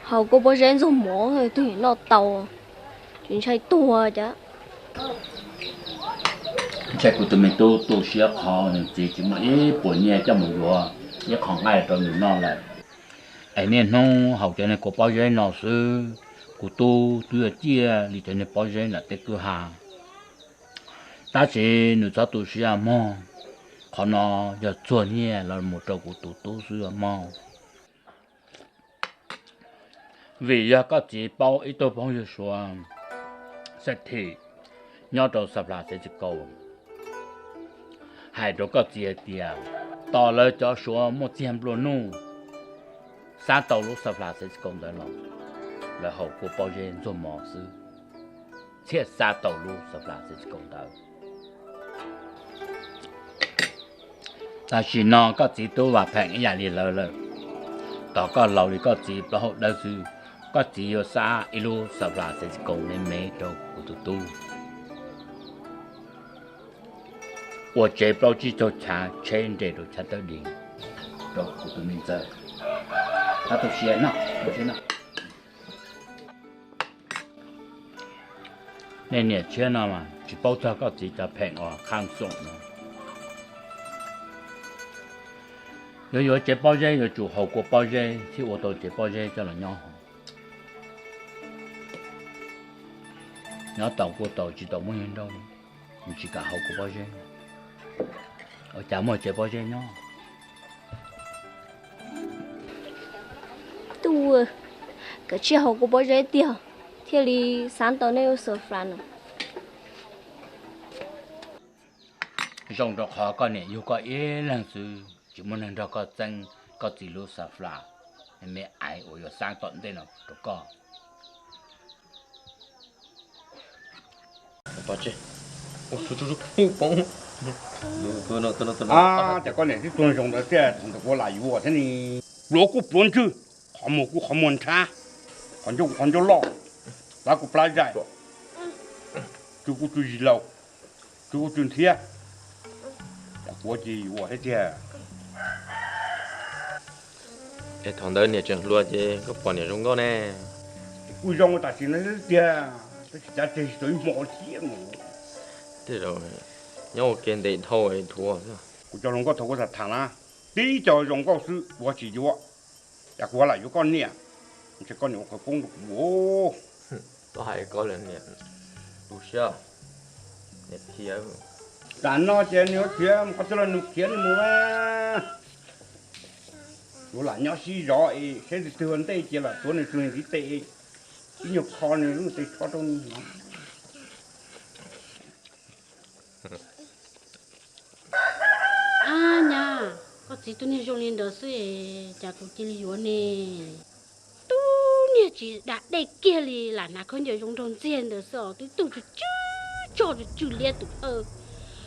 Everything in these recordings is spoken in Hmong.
Haus kua pob zeb ntxuag mov twg noj tau, tsis ntshai tuag cas. Ntshai kuv tus me tub tu siab qhov nws txiv tsis muaj ib puas nyiaj coj mus yuav ib qho nqaij rau nws noj lawm. Es niaj hnub haus cov niag kua pob zeb no xwb, kuv tub twb yuav ciaj li cov niag pob zeb nram tej kwj ha. Tab sis nws txhob tu siab mog, qhov no yog txuag nyiaj los mus rau kuv tus tub xwb mog. Vim yog koj txiv paub ib tug phooj ywg Suav xab thim nyob rau Xa Flas Xev Tsis Kaus hais rau koj txiv hais tias tos lawv cov Suav muaj txiag nplua nuj xab tau lub Xa Flas Xev Tsis Kaus ntawd los, lawv haus kua pob zeb ntxuag mov xwb, thiaj xab tau lub Xa Flas Xev Tsis Kaus ntawd. Tam sim no koj txiv twb vam pheem ib yam li lawv lawm. Tos koj laus li koj txiv plaub hau dawb xwb, koj txiv yuav xab ib lub Xa Flas Xev Tsis Kaus me me rau kuv tus tub, ua tsev plaub tsib caug chav tsheb nres rau chav tawb di rau kuv tus me ntxawg. Tab tu siab no, tu siab no. Nej niam tshiab no mas tsis paub txog koj txiv cov pheem uas qhab xoom no. Yuav yuav tsev pob zeb yuav tsum haus kua pob zeb thiaj ua tau tsev pob zeb coj los nyob. Nyob tau kuj tau, tsis tau muaj niag nrauj, nws tsis kam haus kua pob zeb. Ua cas muaj tsev pob zeb nyob? Tub, kav tsij haus kua pob zeb tiag thiaj li xab tau nej lub Xa Flas no. Zoo rau qhov koj niam yug koj ib leeg xwb, tsis muaj neeg nrog koj txeeb koj txiv lub Xa Flas me me aiv uas yuav xab tom ntej no rau koj. Ces koj niam tib tug zoo ntawd tiag, thaum ntawd kuv lam yuav thiab ne. Pluav kuj pluav ntswg, qhov muag kuj qhov muag nrhab, qhov ncauj kuj qhov ncauj loj, plab kuj plab zaim, tsw kuj tsw zis laus, tsw kuj tsw nthiab, cas kuv ces yuav thiab tiag. Es thaum ntawd niam tseem hluas ces koj pom niam zoo nkauj ne? Kuj zoo tam sim no tiag, tab sis cav tseg tsis tau ib hmo thiab mus. Tej zaum nyob ua ke ntev dhau thuav. Kuv cov hluas nkauj thaum kuv tham tham na, tib co zoo nkauj xwb kuv tsis yuav, cas kuv lam yuav koj niam, ntshe koj niam ua qhov poob rau kuv. Koj hais koj lawm niam, tu siab, niam khiav. Tam no ces nws khiav mus qhov twg los nws khiav nws mus. Kuv lam nyob sib zov es saib twg twg ua ntej ces lam tuav nws tus ntiv tes, ib nyuag qho nws lub tes tsho rau nws. Ab nyab, koj txiv tus niag zoo li ntawd xwb es cas kuv cia li yuav ne? Tus niag tsis da dej kiag li lam hnav khaub ncaws zoo nraug ntxiag ntawd xwb os, twb tuj tsw tsw tsog tsw tsw liab tus thawj.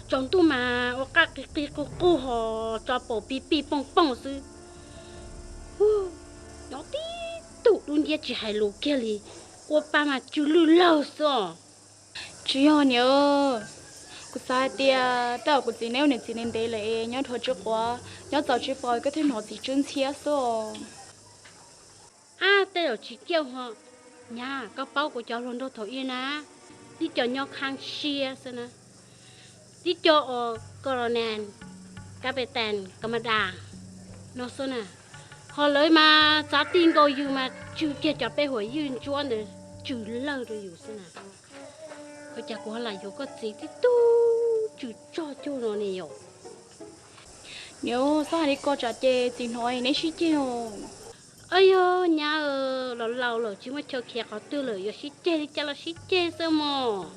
Tsaus ntuj mas ua qaj qig qig qug qug hos tso paus pig pig pooj pooj xwb. Nyob tib tug dub nciab tsis hais lus kiag li, ua pa mas tsw lwj lawg xwb os. Tsis yog niam, kuv xav hais tias tej zaum kuv txiv neb ua niam txiv ntev ntev lawm es nyob dhau tsw quav, nyob txaus tsis paub koj thiaj hnov txiv tsw ntxhiab xwb os. Ab, tej zaum tsis kiaj ho. Nyab, koj paub kuv cov hluas nraug thaum ub na, tib co nyob khab siab xwb na, tib co ua colonel, captain, commandant no xwb na, ho lawv mas txav ti nkaus yus mas tsw kiag cov peb huam ywj ntsuab ntawd tsw lawg rau yus xwb na. Ua cas kuv ho lam yuav koj txiv tib tug tsw tsog cuag no ne yom? Niam, txhob hais li ko tsam ces txiv hnov neb sib ceg os. Yog nyab, laus laus lawm tsis muaj chaw khiav qhov twg lawm, yuav sib ceg li cas los sib ceg xwb mog.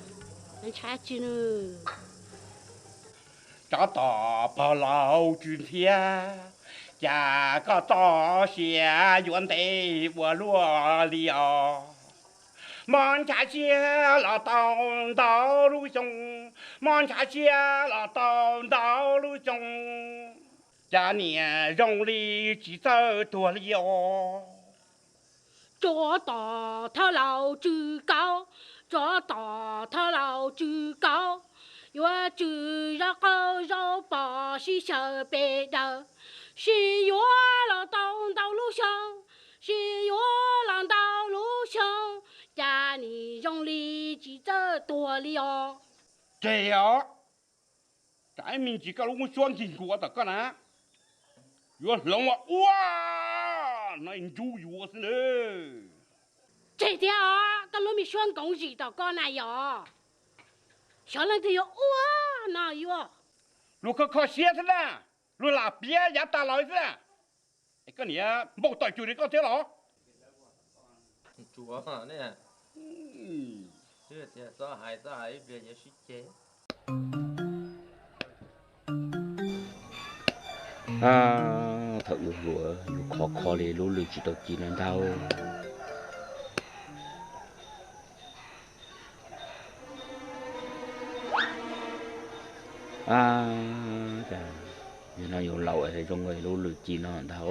Ntshai tsi nws. Tsov tom pog laus tsw ntxhiab, cas koj txoj sia yuav ntev ua luaj li os. Mob ntshav siab los tau ntau lub xyoo, mob ntshav siab los tau ntau lub xyoo, cas niam zoo li tsis txawj tuag li os. Tsov tom thawj laus tsw kaub, tsov tom thawj laus tsw kaub, yuav tsw zaub qaub zaub pom sib xyaw pes daws, sib yuav los tau ntau lub xyoo, Tsis yuav los ntau lub xyoo, cas nim zoo li tsis txawj tuag li os. Ces os, tsam ib me ntsis koj lub suab nkig nkuav tom koj na, yuav hloov ua ua no ntsub yuav xwb na. Tseg thiab os, koj lub me suab nkoov zim tom koj na yog. Xyov leej twg yuav ua no yuav. Luag kho kho siab xwb na, luag lam piav yav tas los xwb na. Es koj niam npau taws cus li koj thiab los? Tsuav ne, txhob hais, txhob hais ib pliag yuav sib ceg. Thaum yus hluas yus khov kho li lub lwm tsis tau ci no ntag. Cas yus no yus laus zoo li lub lwm ci no ntag.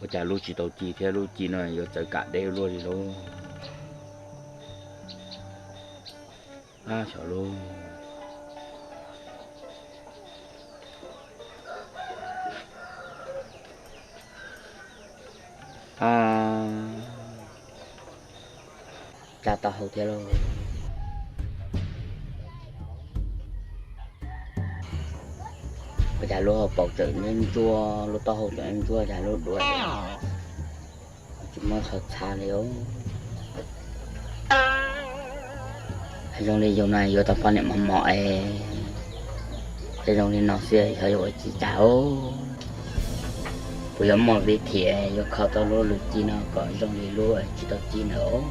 Ua cas lub tsis tau ci thiab lub ci no yuav txawv kam deb luaj li lauj? Ab, xyov lauj. Tsa taub hau thiab lauj. Ua cas lub hauv paus tseem ntsuab ntsuab, lub taub hau tseem ntsuab, cas lub duav tsis muaj qhov txha li os. Zoo li yus no yuav tau poj niam mos mos es, es zoo li no xwb xyov yuav ua tsis cas os. Kuv yuav muaj vib thim yuav kho tau lub lwm ci no kom zoo li lub tsis tau ci ntawd os.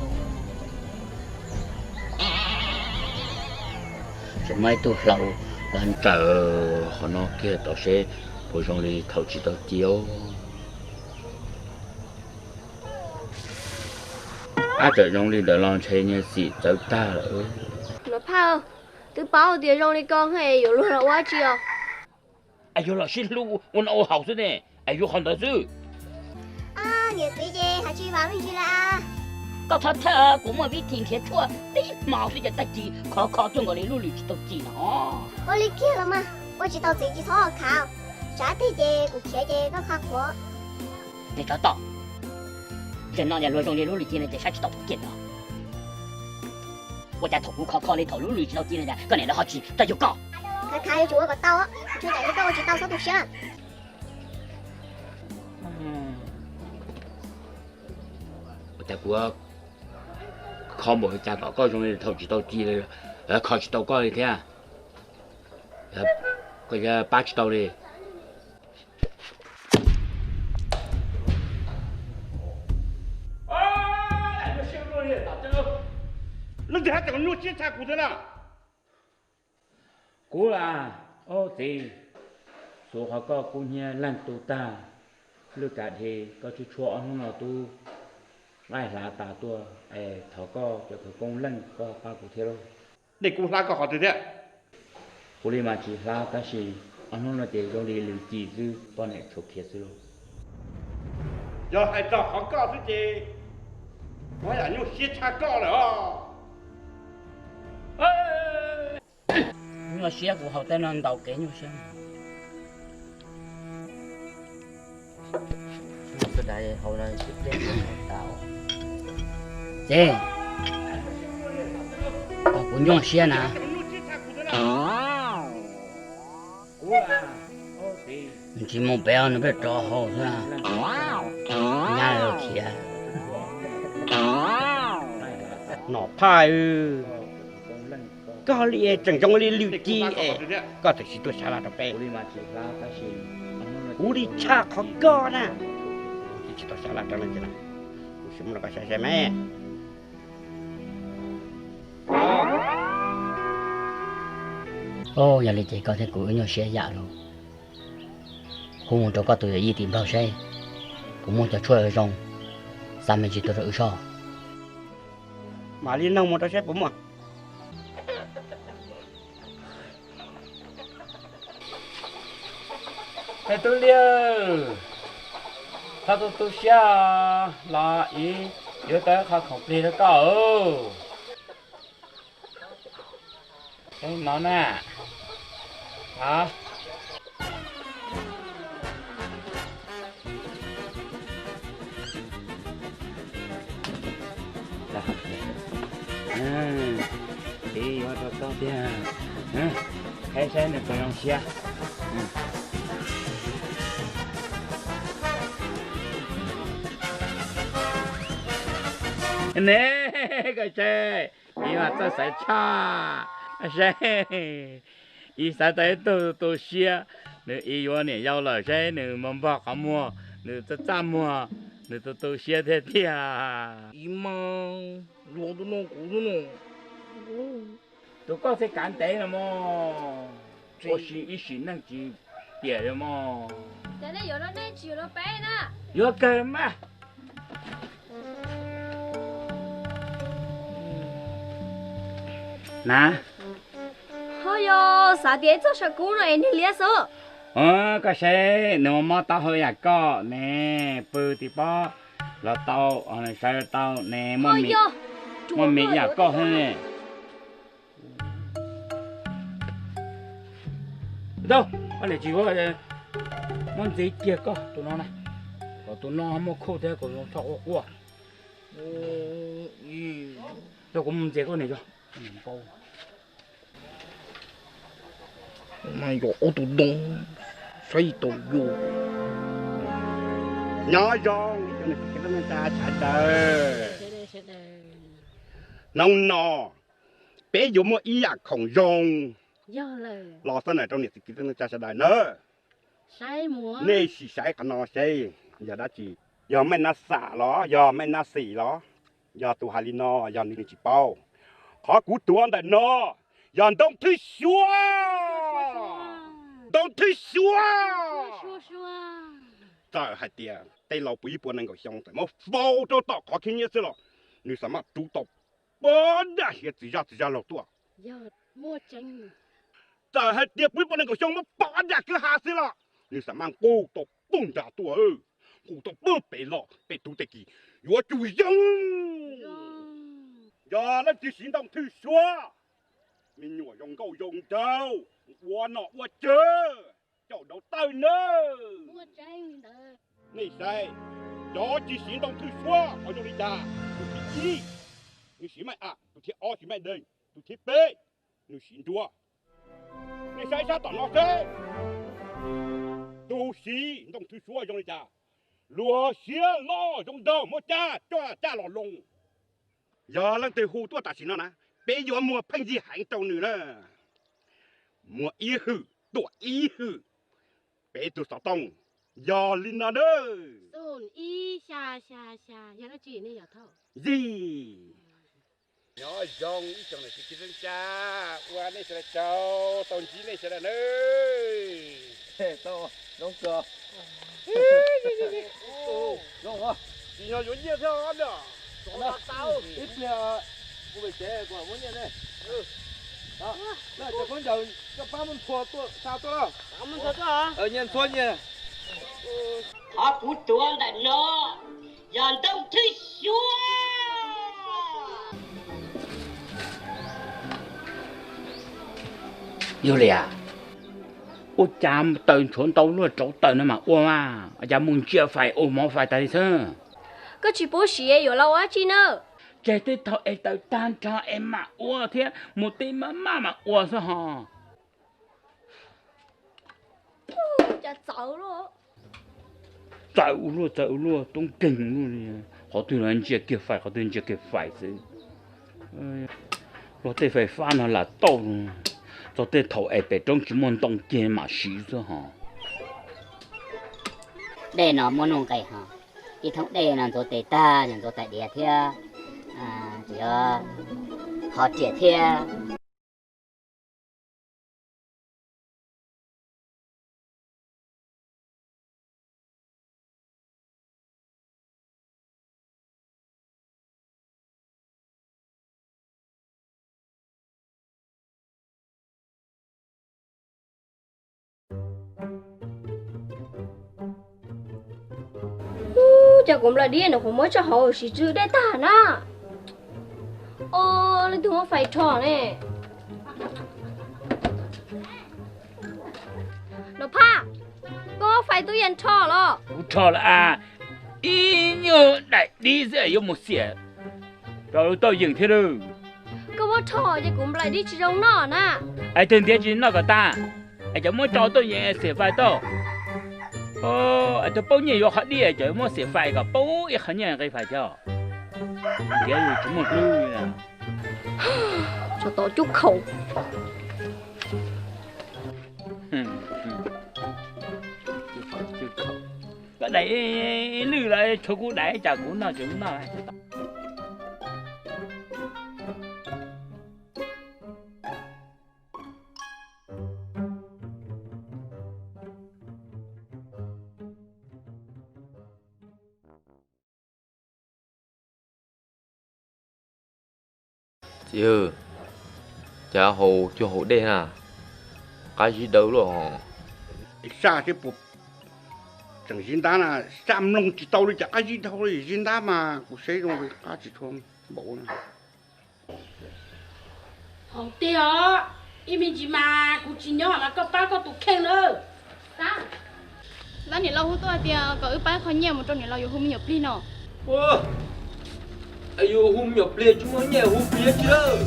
Tseem muaj ib tug hlau los ntsaws qhov no kiag tod seb puas zoo li thaum tsis tau ci os. Ab, txawm zoo li ntawd los ntshe nyias xim txawv tag lawm. Niam phauj, twb paub tias zoo li ko es yuav luag los ua tsi os? Es yuav los sib hlub ua noj ua haus xwb ne, es yuav qhov ntawd xwb. Niam txiv ces hais tsis vam me ntsis lawm. Koj txhob thawj, kuv muaj vib thim nrhiav tshuaj tib hmo xwb ces tag kis khov kho cuag nkaus li lub lwm tsis tau ci no. Ua li kiag los mas, ua tsis tau txiv tsis txhob khav, tsam tig ces kuv khiav ces koj kho qhuav. Niag tsov tom, zaum no niag luag zoo li lub lwm ci no ces saib tsis tau kiag ntag. Ua cas thaum kuv khov kho li thaum lub lwm tsis tau ci no cas koj niam lawv ho tsis tau yug koj? Khav khav yuav tsum ua kom tau, tshuav tsam li koj ua tsis tau txhob tu siab. Ua cas kuv kho npaum li cas kom koj zoo li thaum tsis tau ci, kho tsis tau koj li thiab, koj pab tsis tau li. Leej twg hab tseem nyuaj siab tshaj kuv thiab na? Kuv a, ob txiv, xuav qhov koj kub hnyiab leej tu tag, lwj kav dhev koj tshuab tshuab ob hnub no tub qaij hlav tas tuaj es thov koj cov khawv koob leej koj pab kuv thiab lauj. Dej kub hlab koj qhov twg thiab? Kuv li mas tsis hlab tab sis ob hnub no ces zoo li lwm ci xwb, poj niam tshuav khiav xwb lauj. Yog hais txog qhov koj xwb ces kuv yam nyuaj siab tshaj koj lawm os. Nyuaj siab kuv haus tej no ntaus kev nyuaj siab. Txiv, kuv nyuaj siab na. Nws tsis mus pem nws pheej rov haus xwb. Nyab los khiav. Nom Phaj, koj li tseem zoo li lwm ci es koj txawm tsis tuaj sab laj rau peb. Kuv li tshaj qhov koj na, tsis tau sab laj rau leej twg na. Kuv sim muab rau koj saib saib me. Yog li ces koj thiab kuv wb nyuaj siab yam lauj. Kuv mus rau koj tus yawm yij tim nplog seb puas muaj cov tshuaj zoo, xa me ntsis tuaj rau wb soj. Mam li noog mus rau seb puas muaj. Me tub Liaj, txhob tu tu siab los, ib yuav tau ib qho khoom plig rau koj. No na. Txiv yuav rau koj tiag, qhib saib nws puas zoo siab. Ne, koj saib, ib mas txawj xaiv tshaj. Saib, ib xav tau ib tug tu siab, nws ib yuav niam yau lawm, saib nws mus npog qhov muag, nws txaj txaj muag, nws tu tu siab thiab tiag. Ib mas, yuav tus no kuv xwb no. Tus koj txhij kav ntev no mog. Ua si ib sim neej tsis tiam li mog. Ces nej yuav rau nej tsis yuav rau peb na. Yuav kawg mas. Na, ho yog xav tias ib txoj saw kub no es niag liab xwb. Koj saib nws mob taub hau yam koj ne, pw tim pob los tau, sawv los tau ne, muaj mis yam koj thiab ne. Tau, koj niam tsis muab ntxiv kiag koj tus no na, kom tus no muaj khuj thiab kom txhob quaj quaj. Tau, kuv mus ntxias koj niam tso. Mas yog ob tug ntoo saib tau yus. Nyob zoo ib tsoom niam txiv kwv tij neej tsa sawv daws. Hnub no peb yuav muaj ib yam khoom zoo los xab nawm rau niam txiv kwv tij neej tsa sawv daws na. Nej sim saib qhov no seb yog dab tsi, yog mej nab xam los yog mej nab xim los, yog tus hais li no yog nws tsis paub. Qhov kuv tuav ntawm no yog ntoo thwj suab, ntoo thwj suab. Txawm hais tias tej laus puv ib puas nees nkaum xyoo txawm muab faus rau tom qhov khib nyiab xwb los nws xam maj rub tau pab daj hiav txiv zaj txiv zaj laug tuaj. Txawm hais tias puv ib puas nees nkaum xyoo muab pom daj kwj ha xwb los nws xam maj nqus tau pug nra tuaj, nqus tau pug pem los pem tug tej kis yuav tsum zoo. Yog leej twg siv ntoo thwj suab, me nyuam zoo nkauj zoo nraug, ua nom ua tswv, caum dauv tawj nawb. Nej saib, cov tsis siv ntoo thwj suab qhov zoo li cas, tus thib ib nws siv maj am, tus thib ob siv maj deeg, tus thib peb nws siv nruab. Nej saib sab tom no seb, tus siv ntoo thwj suab zoo li cas, luag siab loj zoo nraug muab caj coj caj los loo. Yog leej twg hu tuaj tam sim no na, peb yuav muag pheej yig heev rau nws na. Muag ib hwm tuaj ib hwm, peb tus xov tooj yog li no na. Yig. Nyob zoo ib tsoom niam txiv kwv tij neej tsa, ua nej sawv daws tsaug, tau ntsib nej sawv daws nawb. Tau, zoo kawg. Zoo, tsis yog yuav nyiaj thiab os. Ib pliag kuv pem tsev kuv muab nyiaj ne. Cov khaub ncaws koj pab muab ntxhua tuaj xa tuaj lauj. Nyiaj ntxhua nyiaj. Qhov kuv tuav ntawm no yog ntoo thwj suab. Yog li as, ua cas taws ntshuav ntau luaj rauv taws no mas ua mas, ua cas mus ntsia fais ua mov fais tas li xwb. Koj tsis pub siv yuav los ua dab tsi na? Tseg tej thaum es taws tag nrho es mam ua thiab mus tej maj maj mam ua xwb ho. Txawv ua luaj, txawv ua luaj, toob keeg ua luaj li. Qhov twg los ntsia kiag fais, qhov twg ntsia kiag fais xwb. Luag tej fais fab no lam tauj, txog tej thaum es pem roob tsis muaj ntoo kiag mam siv xwb ho. Dej no muaj nuj nqis ho, ib thoob dej no ntxuav tes tag, ntxuav tais diav thiab, tsis yog ho riam thiab. Ub, cas kuv nplawm diab no kuv muab tso hauv siv tsw dej tag na. Os, leej twg muab fais rho ne? Nom Phaj, koj muab fais tub yees rho los? Kuv rho lawm as, ib nyuag daim dib xwb yuav mus xiam rau lub tauj yeem thiab lawm. Koj muab rho ces kuv nplaim dib tsis zoo noj na. Es tus ntiav tsis noj kom tag, es cov muab tso tuaj yeem xim fais tau. Es tus paub nyiaj yuav qhov dib es cov muab xim fais kom paub ib qho nyiaj nqi fais thiab. Ntiav yus tsis muaj hlwb li na. Tsov tom cub khaum. Koj daim lwj los tshuav kuv daim, cas kuv noj tsis noj. Txiv, cas haus cuag haus dej na, qab zib dawb luaj. Saj thiab puas tseem zib ntab na, saj mloog tsis tau li cas qab zib dhau li, zib ntab mas kuv saib zoo li qab tsis tshua npaum na. Haus tiag os, ib me ntsis mas kuv tsis nyob mas koj pab koj tus kheej na. Tab niam laus hu tuaj hais tias kom wb pab qhov nyiaj mus rau niam laus yuav hu me nyuam plig no. Yus hu me nyuam plig tsis muaj nyiaj hu plig tsis lawm.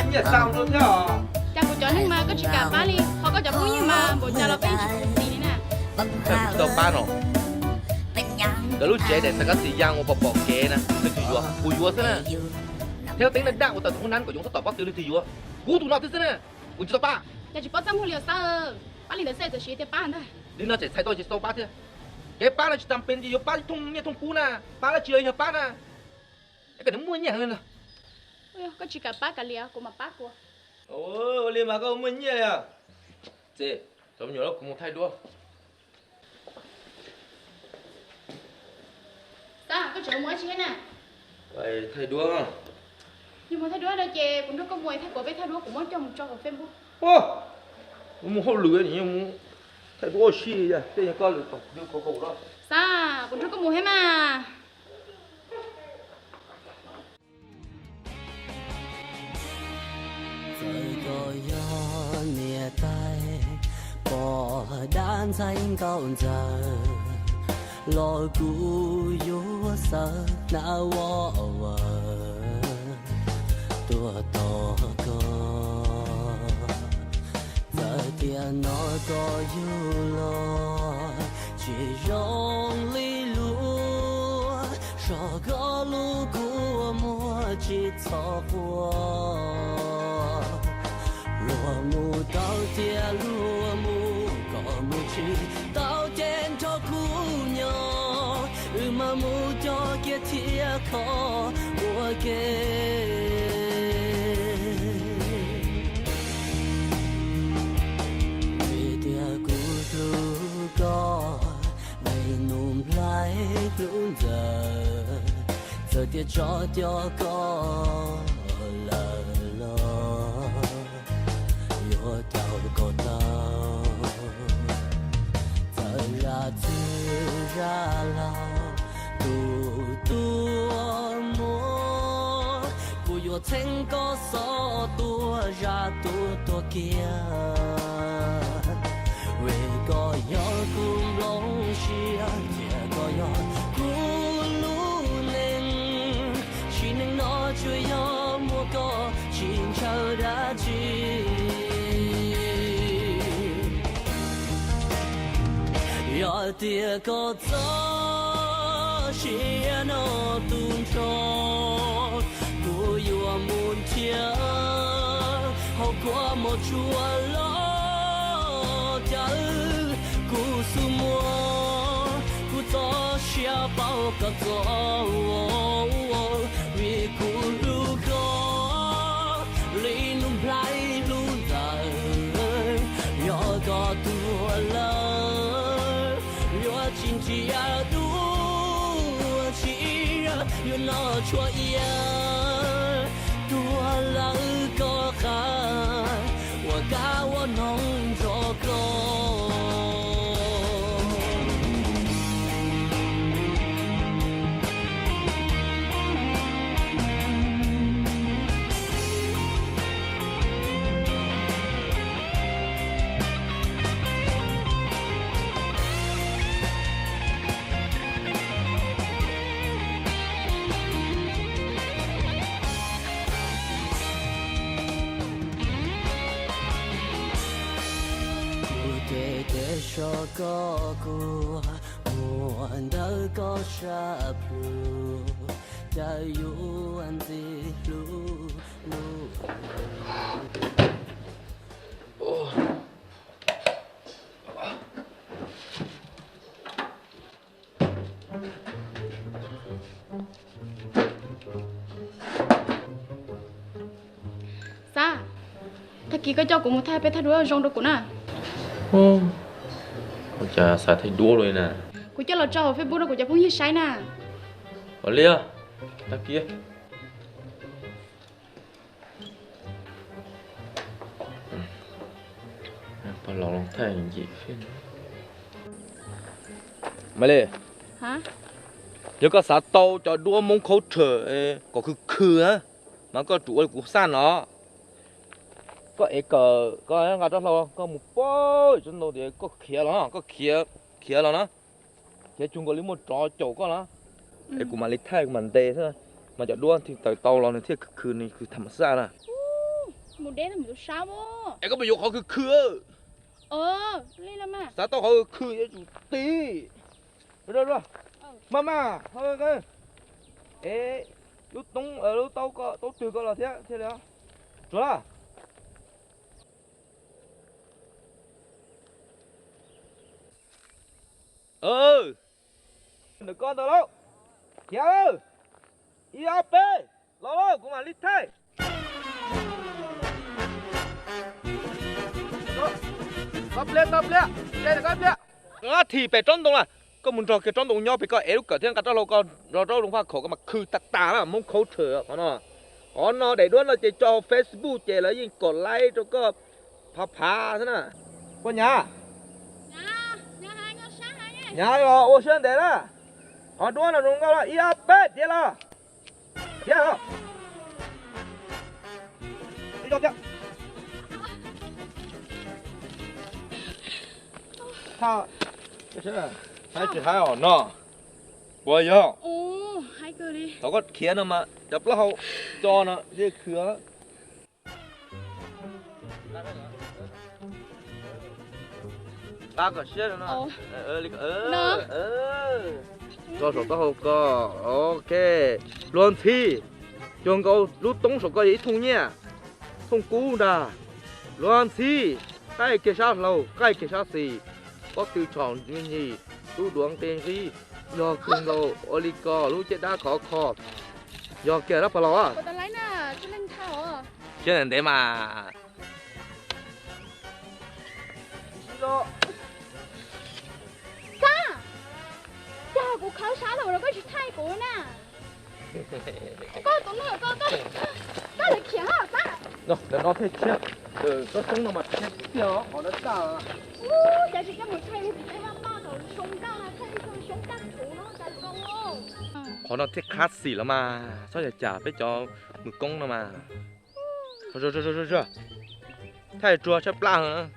Nyiaj tau rau thiab. Cas kuv cov neeg mas koj tsis kam pab li, ho koj cov phooj ywg mas npaum cas los peb tsis hu xim li na. Koj tsis tau pab no. Lawv lub tsev daim xav kab xis ya ua pom pom kev na, leej twg yuav? Kuv yuav xwb na. Thiab teeb daj daj ua tau tus hoob nab kom yoov tab tom pob tw leej twg yuav? Kuv tus no xwb xwb na. Kuv tsis tau pab. Cas tsis paub txaj muag li os Xab? Pab li ntawd xwb txawm siv tias pab ntag. Li no tseem txhais tau tsis tau pab thiab. Kev pab no tsis tas pes yuav pab thooj nyiaj thooj kub na, pab dab tsi los yog pab na. Es koj niam muaj nyiaj heev li ntag. Koj tsis kam pab kav liam, kuv mam pab koj. Ua li mas koj muaj nyiaj li. Txiv, cov me nyuam los kuv mus thaij duab. Xab, koj tseem mus ua dab tsi thiab na? Thaij duab. Yog mus thaij duab no ces kuv nrog koj mus, thaij kuv peb thaij duab kuv muab coj mus tso hauv Facebook. Mus hauj lwm mus thaij duab ua si, tej koj lwm tus kaum kaum los. Xab, kuv nrog koj mus thiab mas. Txawm koj yog niam tais pom dab ntxaig nkauj ntxawm los kuv yuav xav hnav ua vawm tuaj tos koj. Txawm tias hnov koj yug los tsis zoo li luag, zog koj lub kua muag tsis txhob quaj. Luag mus tau tias luag mus, koj mus tsis tau ces nrog kuv nyob, wb mam mus coj kiag thiab kho ua ke. Vim tias kuv hlub koj, me nus nplhaib hlub ntxawm, txawm tias tso cov koj lawm los yuav caum koj tau. Txawm zaj txwg zaj laug tus tuaj muab, kuv yuav txheeb koj xov tuaj zaj tuaj tuag kiag. Vim koj yog kuv nplooj siab, thiab koj yog kuv lub neej. Sim neej no tsuas yog muaj koj tsis ntshaw dab tsi. Yog tias koj txoj sia no tu nrho, kuv yuav mus nrhiav hauv kua muag tsuas los caw kuv xub muag. Kuv txoj sia paub koj txoj, vim kuv hlub koj li nus nplhaib hlub ntxawm. Yog koj tuag lawm, yuav tsis nrhiav dua ntxiv, yuav noj tshuaj iab tuag lawm koj qab uas kab ua noog nrog koj. Koj kuj muaj ntawm koj sab plhu, cas yuav ntxim hlub lub. Xav, tag kis koj coj kuv mus thaij peb thaj duab zoo rau kuv na. Ua cas xav thaij duab li na? Kuv coj los tso hauv Facebook rau kuv cov phooj ywg saib na. Ua li, tag kis. Maiv Lis, yog koj xav tau cov duab Hmoob khaub rhawm kom khw khw na, mas koj tsum ua li kuv xaj no. Koj ev kawm koj nqa rab hlau koj mus pab tsob ntoo tias koj khiav los no, koj khiav, khiav los na, khiav cuag nkaus li muaj tsov caum koj na. Es kuv mam li thaij kuv mam ntes xwb, mas cov duab thiaj tawm tau los nws thiaj khw khw nws khw tham ma xaj na. Mus deb mus sab. Es koj puas yuav qhov khw khw? Xav tau qhov khw khw yuav tsum tiv. Maj maj, es lub toob, lub taub, taub twg koj los thiab thiaj li. Tsuav. Ntawm koj ntawd lauj. Khiav lawm. Ib ob peb, los lauj, kuv mam li thaij. Tso pliag, tso pliag, tso pliag. Thim pem tsob ntoo na, koj mus nrog kiag tsob ntoo nyob pem, koj ev lub kawm thiab nqa rab hlau koj nrog rau loo faj khaum koj mas khw tag tas na, Hmoob khaub rhawm qhov no. Qhov no daim duab no ces tso hauv Facebook ces lawv yeej kom like rau koj phav phav xwb na. Koj nyav, nyav los ua siab ntev na. Qhov duab no zoo nkauj na, ib ob peb tiav los. Tiav los. Tsis haib os no. Ua yog thaum koj khiav no mas cov plaub hau tso no thiaj khw. Nqa kom siab no. Tso saum taub hau ko. Ok. Luag ntxhi, cuag nkaus lub toob saum ko yog ib thooj nyiaj, thooj kub ntag. Luag ntxhi, qaij kiag sab hlau, qaij kiag sab xis, pob tw tshom me nyis, lub duav nqi nqi, yog cuag nkaus ua li ko lub caj dab khov kho, yog kiag dab pas laus. Siab ntev ntev mas. Xab, cas kuv khawb sab lawm los koj tsis thaij kuv na? Koj tus no, koj, koj, koj lawv khiav hos Xab. Ntawm no thiaj tshiab, tsob xyoob no mas tshiab tiag os, qhov no tag. Ub, cas tsis coj mus thaij ib tus teb vaj paj kom zoo nkauj na, thaij ib tug xyoob tag kuv no cas zoo. Qhov no thiaj qhab xim los mas, txhob yog cas peb cov mus koob no mas. Thaij tsuag tshaib plab heev.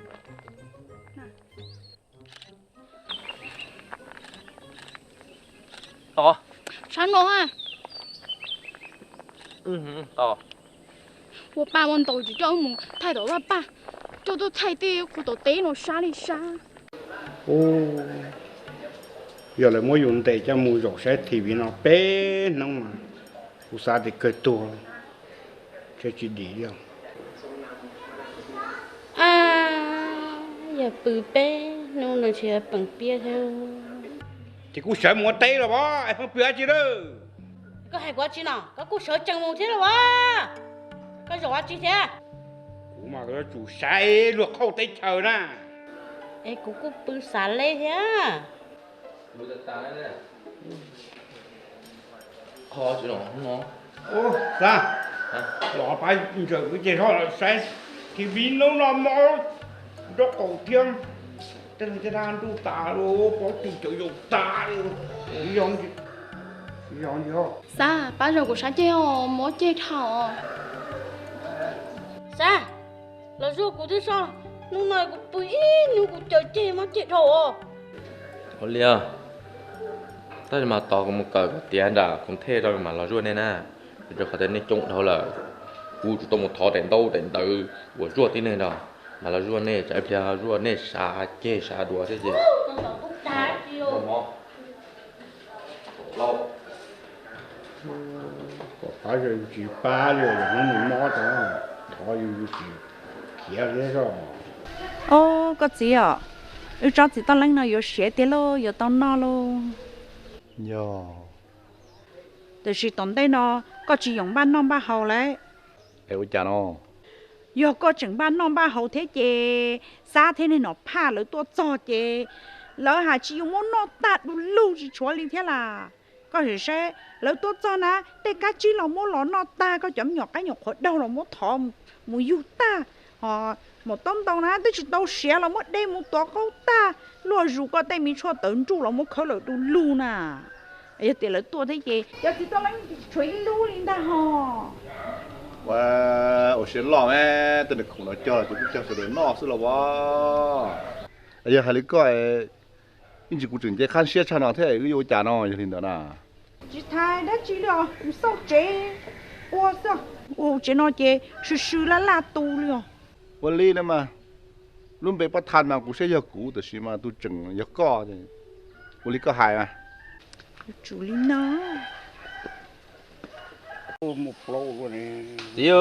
Tos. Sab no. Ua pa ua ntaus tsis coj wb mus thaij tom vaj paj, coj tuaj thaij tej qhov tom teb no sab li sab. Yog lawv muab yus ntes coj mus zaum saib T V no peb hnub mas kuv xav tias kawg tuag, ntshe tsis dim li. Yog pw peb hnub no ntshe peem piab thiab. Ces kuv sawv mus ua teb los as, pw dab tsi lawm? Koj hais kuv dab tsi no? Koj kuj sawv tsees mus thiab los as? Koj zaum dab tsi thiab? Kuv mas yuav tsum saib luag qhauj teb chaws na. Es kuv kuj pw xav leb thiab. Xav los pab ntsawm kwv tij saib T V hnub no mob nraub qaum thiab, tej neeg caj dab ntuj tas li, pob tw cov yaus tas li. Xav pab zaum kuv sab ceg os, mob ceg dhau. Xav, los zuaj kuv twb so, hnub no kuv pw ib hnub kuv caws ceg mob ceg dhau os. Ua li, tab sis mas tos kuv mus kawm kom tiav nram khoom thej rau mam los zuaj nej na. Rau qhov tias nej coob dhau lawm, kuv tsum tau mus thov daim ntaub daim ntawv uas zuaj tib neeg no. Mas los zuaj nej, tsam ib pliag zuaj nej sab ceg sab dua thiab ces. Pom qab yus tsis pab li, yus muab nws mob tau, thov yus tsis khiav thiab os. Au, koj txiv os, wb tsob txiv toj leeb no yuav siav tiag lauj, yuav tau noj lauj. Yog. Tiam sis tom ntej no koj tsis yoom npaj noj npaj haus lauj. Es ua cas no? Yog koj tseem npaj noj npaj haus thiab ces Xab thiab niag Nom Phaj lawv tuaj txog ces lawv hais tsis yuav muab noj tag du lug tsis tshuav li thiab las. Koj sim saib lawv tuaj txog na, tej kab tsib los muab los noj tag, koj cov me nyuam qaib nyuam qhuav daug los muab thov mus yug tag, ho maum taub ntoo na twb tsis tau siav los muab de mus tuav qaub tag, luag zus koj tej me tshuaj tawv nruj los muab khawb lawm du lug na. Yog tias lawv tuaj thiab ces cov txiv toj leeb tshuav ib lub li ntag ho. Ua, ua siab loj me, tej nws khoom no cog ces kuj cog sawv daws noj xwb los as. Yog hais li koj, ib ntsis kuv tseem nce qab siab tshaj no thiab wb yuav ua cas no yog li ntawd na? Tsis tas dab tsi li os, kuv xauj tsev ua xwb. Ua tsev no ces swm swm laj laj tu li os. Ua li no mas, lub npe pab thaj mas kuv saib yog kuv, tab sis mas tus tseem yog koj, ua li koj hais mas. Tsum li no. Txiv,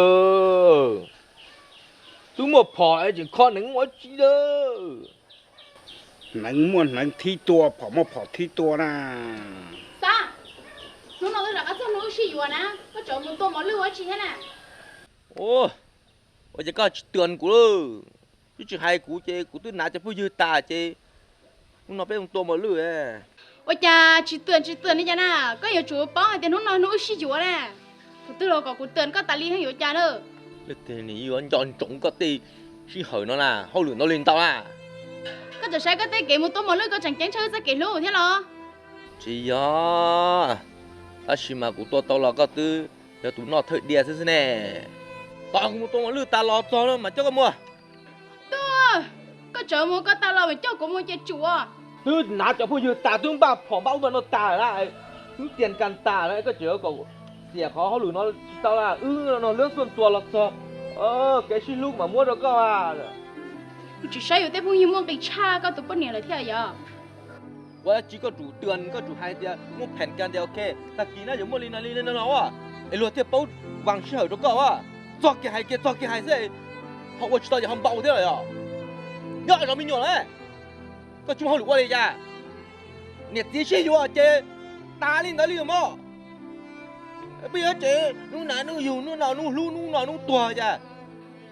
twb muaj phom es tseem kho hneev ua tsi lawm? Hneev muaj hneev thib tua, phom muaj phom thib tua na. Xab, hnub no twb rov qab txog hnub wb sib yuav na, koj tseem mus tua mos lwj ua tsi thiab na? Ua, ua cas koj tsis tuaj kuv lawm? Twb tsis hais kuv ces kuv twb hnav cov phooj ywg tas ces hnub no peb mus tua mos lwj. Ua cas tsis tuaj tsis tuaj li cas na? Koj yuav tsum paub hais tias hnub no hnub wb sib yuav na. Thaum twg los kom kuv tuaj koj tas li yuav cas na? Leej twg nws yuav nco ntsoov koj tej sij hawm no na, hauj lwm ntau li ntau na. Koj tseem saib koj tej kev mus tua mos lwj koj tseem ceeb tshaj wb txoj kev hlub thiab los? Tsis yog, tab sis mas kuv tua tau los koj twb yog tus noj thawj diav xwb xwb ne. Tos kuv mus tua mos lwj tas los txog no mas coj koj mus. Tuaj, koj tsam mus koj tas los mas coj kuv mus ces tsum. Twb hnav cov phooj ywg tas, twb npaj phom npaj ub npaj no tas lawm, twb tias kas tas lawm, koj tseem kom xiam qhov hauj lwm no tsis tau lawm. Wb no lub xuaj txuas los txog, kev sib hlub mas muab rau koj. Kuv tsis saib yus tej phooj ywg muaj nqis tshaj koj tus poj niam lawm thiab yog? Ua dab tsi koj tsum tuaj, koj tsum hais tias muaj pheem kas tias ok, tag kis na yuav muaj li no li no no, es luag thiaj paub vas sij hawm rau koj. Txog kev hais kiag txog kev hais xwb, ho ua tsis tau ces ho npau thiab los yog? Nyob zov me nyuam na, koj tsis muaj hauj lwm ua li cas? Niam txiv sib yuav ces tas li ntawd li mog. Peb yuav tsev hnub nas hnub yug, hnub no hnub hlub, hnub no hnub tuag cas?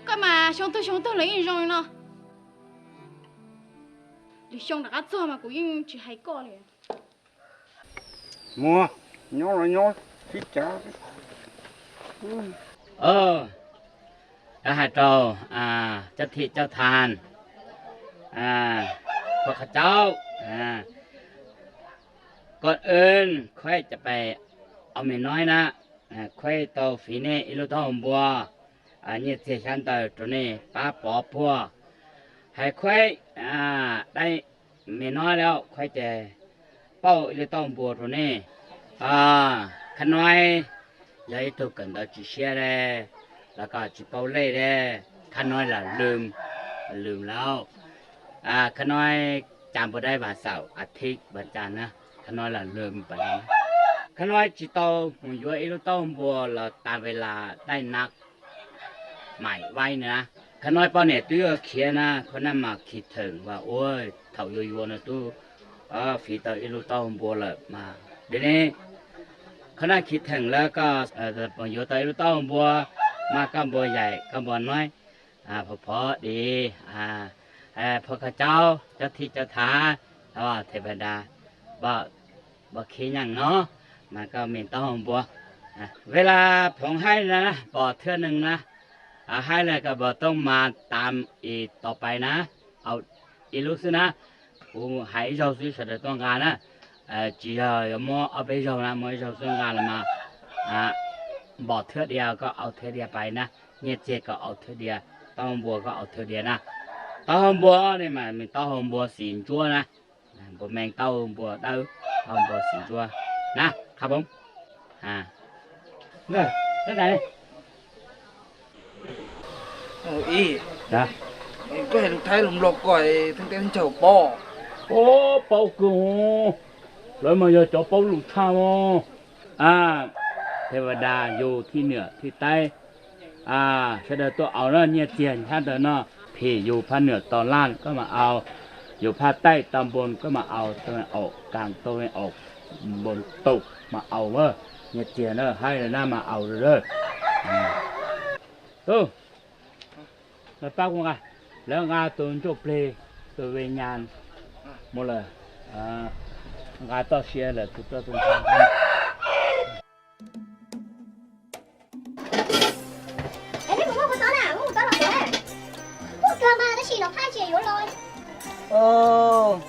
Koj mas xyoo tuag xyoo tuag los yeej zoo li no. Lwm xyoo rov qab txog mas kuv yeej tsis hais koj li. Muag, nyob los nyob, sib cav. Lawv hais rau cov thim cov thas, phuaj qhov caub, koj wb Khuaib cov pais ua me nob na, Khuaib tau fiv nej ib lub taub hau npua, nyiaj txiag xyab ntawv rau nej pab pov puag. Hais Khuaib dai me nob lawm, Khuaib ces pauj ib lub taub hau npua rau nej. Khab Noib yog ib tug kawm ntawv tsis siab dab, los koj tsis paub lej dab, Khab Noib lam lwm, lwm lawm. Khab Noib cas npua dai vas xaum a thib vas cas na, Khab Noib lam lwm pas. Khab Noib tsis tau mus yuav ib lub taub hau npua los tas ve las dai na, maim vaib na. Khab Noib poj niam twb yuav khiav na, Khab Noib mas khi theem vas ua thaum yuav yuav no twb fiv tau ib lub taub hau npua lawm mas. Dab ne, Khab Noib khi theem lawm koj mus yuav tau ib lub taub hau npua, mas koj npua yaim koj npua nob, phov phov di, phuaj qhov caub, cov thim cov thas, them pas das, npua khib nyeej no, mas koj me taub hau npua. Ve las phoov haib na, pom thwj neeg na, haib na koj npua tooj mas tas ib tau pais na, ib lub xwb na, kuv hais ib zaug xwb sawv daws tuaj nqa na, tsis yog yuav muab ob peb zaug na, muab ib zaug xwb nqa los mas npom thwj diav koj au thwj diav pais na, nyiaj txiag koj au thwj diav, taub hau npua koj au thwj diav na. Taub hau npua ne mas me taub hau npua xim ntsuab na, npua me taub hau npua dawb, taub hau npua xim ntsuab na, qhab poob. Ib, Hais lus Thaib lus Nplog kom Theej Teb Theej Chaw paub. Paub, paub kawg. Lawv mas yog cov paub lus tshaj os. A, Thej Vas Das yug thij nwm thij taib. A, sawv daws tuaj aus na, nyiaj txiag nyob ntawm no. Phim yug phaj nwm tos laj koj mam aus, yug phaj taij tos npoo koj mam aus, tau aum kas tau aum npoo tau mam aus, nyiaj txiag na, haib lawm na mas aus lawm. Tub, los pab kuv nqa, lawv nqa tus ntsuj plig, tus ve nyas mus lawm, nqa toj siab lawm tus toj tus ntxhais.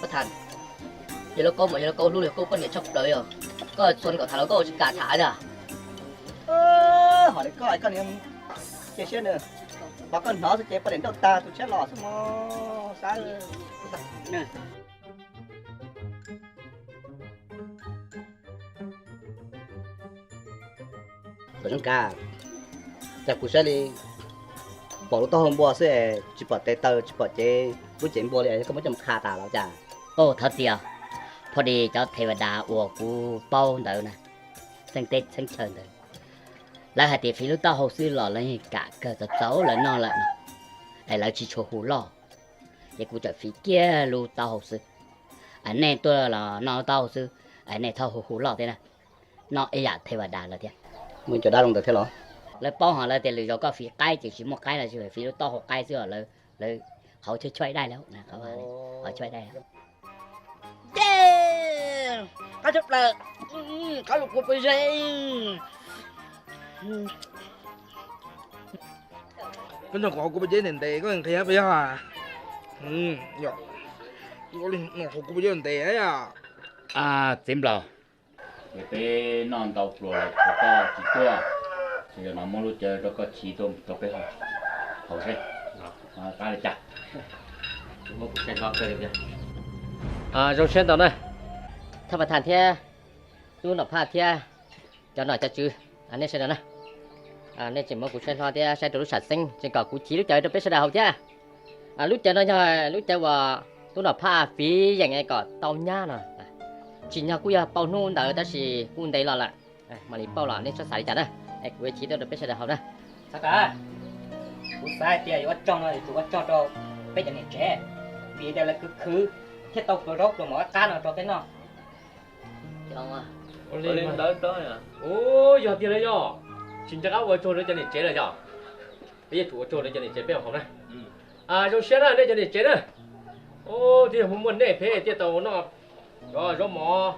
Pab Thas, yog lub kaub mas yog lub kaub hlub li kaub poj niam tshaj plaws yog, koj txhua kom tham los koj ua tsis kam tham ntag. Hom li koj, koj niam cia siab nws, pom koj hnov xwb ces poj niam nrauj tag tus tshiab los xwb mog, Xab. Tom Zoo Kab, cas kuv saib li pom lub taub hau npua xwb es tsis pom tes taw tsis pom cev lub cev npua li, koj muab coj mus qha tas los cas? Au, thov txim os, phoj dis cov Thej Vas Das uas kuv paub ntawd na, txheeb teb txheeb chaw ntawd, lawv hais tias fiv lub taub hau xwb los lawv yeej kam kawg, txaus txaus lawv noj lawm no, es lawv tsis tshua hu loj. Ces kuv txawm fiv kiag lub taub hau xwb. Es nej tuaj los noj lub taub hau xwb, es nej txhob hu hu loj thiab na. Noj ib yam Thej Vas Das lawm thiab. Muaj cov dab zoo ntawd thiab los? Lawv paub hos lawv tias lwm zaus koj fiv qaib ces tsis muaj qaib los, tsis fiv lub taub hau qaib xwb os, lawv qhov chaw choiv dai lawm, qhov chaw dai. Ces qab tshaj plaws, qab lus kuv pw ze. Koj nrog kuv hauv kuv peb ceb ntev ntev, koj nqhis peb yog? Hauv kuv peb ceb ntev. Txiv Nplaum, es peb noj ntau pluas lawm, koj tsis tuaj, ces zaum no muab lub cawv rau koj chiv tuaj rau peb haus seb qab li cas. Zoo siab ntau na, Thaj Pas Thas thiab tub Nom Phaj thiab cov nom cov tswv, nej sawv daws na, nej tseem muab kuv saib hlo thiab saib rau lub sam xeeb, tseem kom kuv chiv lub cawv rau peb sawv daws haus thiab. Lub cawv no yog lub cawv uas tub Nom Phaj fiv yeem kom tau nyab no. Tsim nyog kuj yog paub hnub ntawd tab sis kuj ntev los lawm, mam li paub los nej txhob xav li cas na. Es kuv yuav chiv tuaj rau peb sawv daws haus na. Xav tas, kuv xav hais tias yuav ua tsaug no yuav tsum ua tsaug rau peb cov niam tsev, vim tias lawv khwv khwv thiaj tau pluas zaub pluas mov qab no rau peb noj. Yog tiag los yog, tsis nco qab ua tsaug rau cov niam tsev lawm yog? Peb yuav tsum ua tsaug rau cov niam tsev peb haus na. Zoo siab na nej cov niam tsev na. Twb yog muaj nej peb thiaj tau noj zaub mov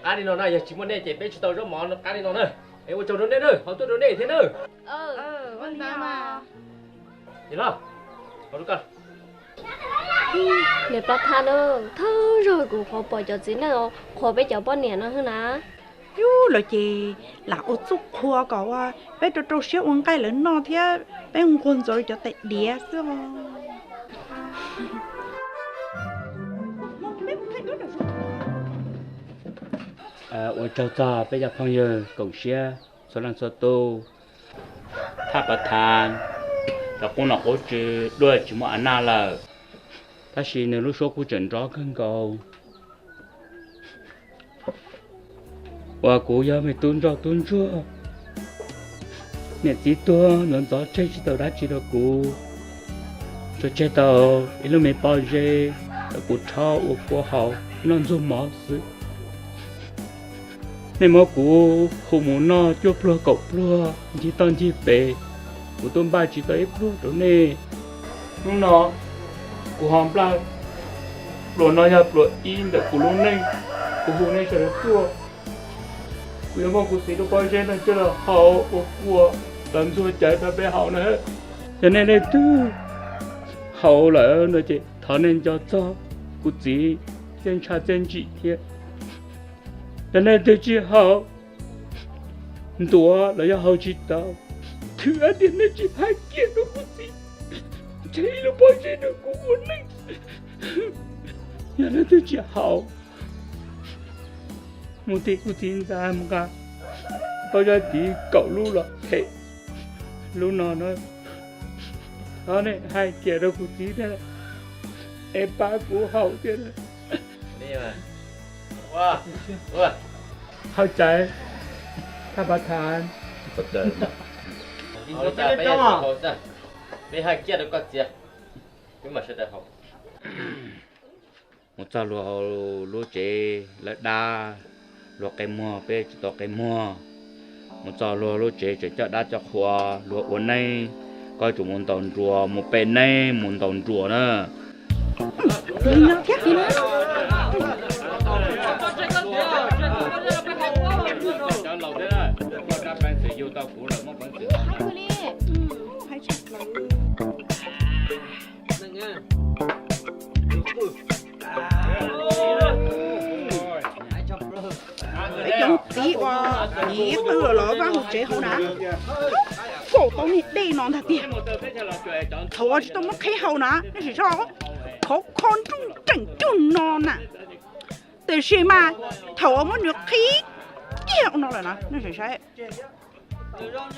qab li no na, yog tsis muaj nej ces peb tsis tau zaub mov qab li no na. Es ua tsaug rau nej na, haus tuaj rau nej thiab na. Niam Pas Thas na, thawj zaug kuv qhuav pom cov txiv neej qhuas peb cov poj niam no xwb na. Yus lawv ces lam ua txuj qhua kom ua peb rau rau siab ua nqaij lawv noj thiab peb nquag ntxuav cov tais diav xwb os. Ua tsaug txog peb cov phooj ywg koom siab txhua leej txhua tus. Thaj Pas Thas, cov qub nom qub tswv duaj tsis muaj a naj lawm, tab sis nws lub suab kuj tseem nrov kawg nkaus. Uas kuv yog me tub ntsoj tub ntsuag, niam txiv tuag ntxov ntxov tseg tsis tau dab tsi rau kuv, tsuas tseg tau ib lub me pob zeb kom kuv rhaub ua kua haus noj ntxuag mov xwb. Nej muab kuv hu mus noj cuaj pluag kaum pluag ncig toj ncig pes, kuv tuaj npaj tsis tau ib pluag rau nej. Hnub no kuv ho npaj pluas no yog pluas ib ntawm kuv lub neej, kuv hu nej sawv daws tuaj. Kuv yuav muab kuv txiv lub pob zeb no coj los haus ua kua los ntxuag cawv rau peb haus na. Yog nej leej twg haus lawm no ces thov nej nco txog kuv txiv txiaj ntsha txiaj ntsim thiab. Yog nej leej twg tsis haus, ntuav los yog haus tsis tau, thwm hais tias nej tsis hais kiag rau kuv txiv, tseg ib lub pob zeb rau kuv ua neej. Yog nej leej twg tsis haus, mus tim kuv txiv ntxa mus nqa pob zeb tid kaum lub los them lub no na. Thov nej hais kiag rau kuv txiv thiab. Es pab kuv haus thiab. Thaj txawj, thaj pav thav, peb hais kiag rau koj txiv, peb mam sawv daws haus. Mus txog luag lub tsev lawv dab, luag qe muag peb tsis tau qe muag. Mus txog luag lub tsev tseem coj dab coj qhua, luag ua neeb, koj yuav tsum mus ntaus nruas, mus pe neeb mus ntaus nruas na. Peb cov txiv uas niam qw los vaj hauv tsev hauv na, kaum tau niag dej no ntag tiag. Thaum uas tsis tau muab qhib haus na, nej sim saib, qhov kho nruj nreem cuag no na. Tiam sis mas thaum uas muab nws qhib kiag no lawm na, nej sim saib. Tej zaum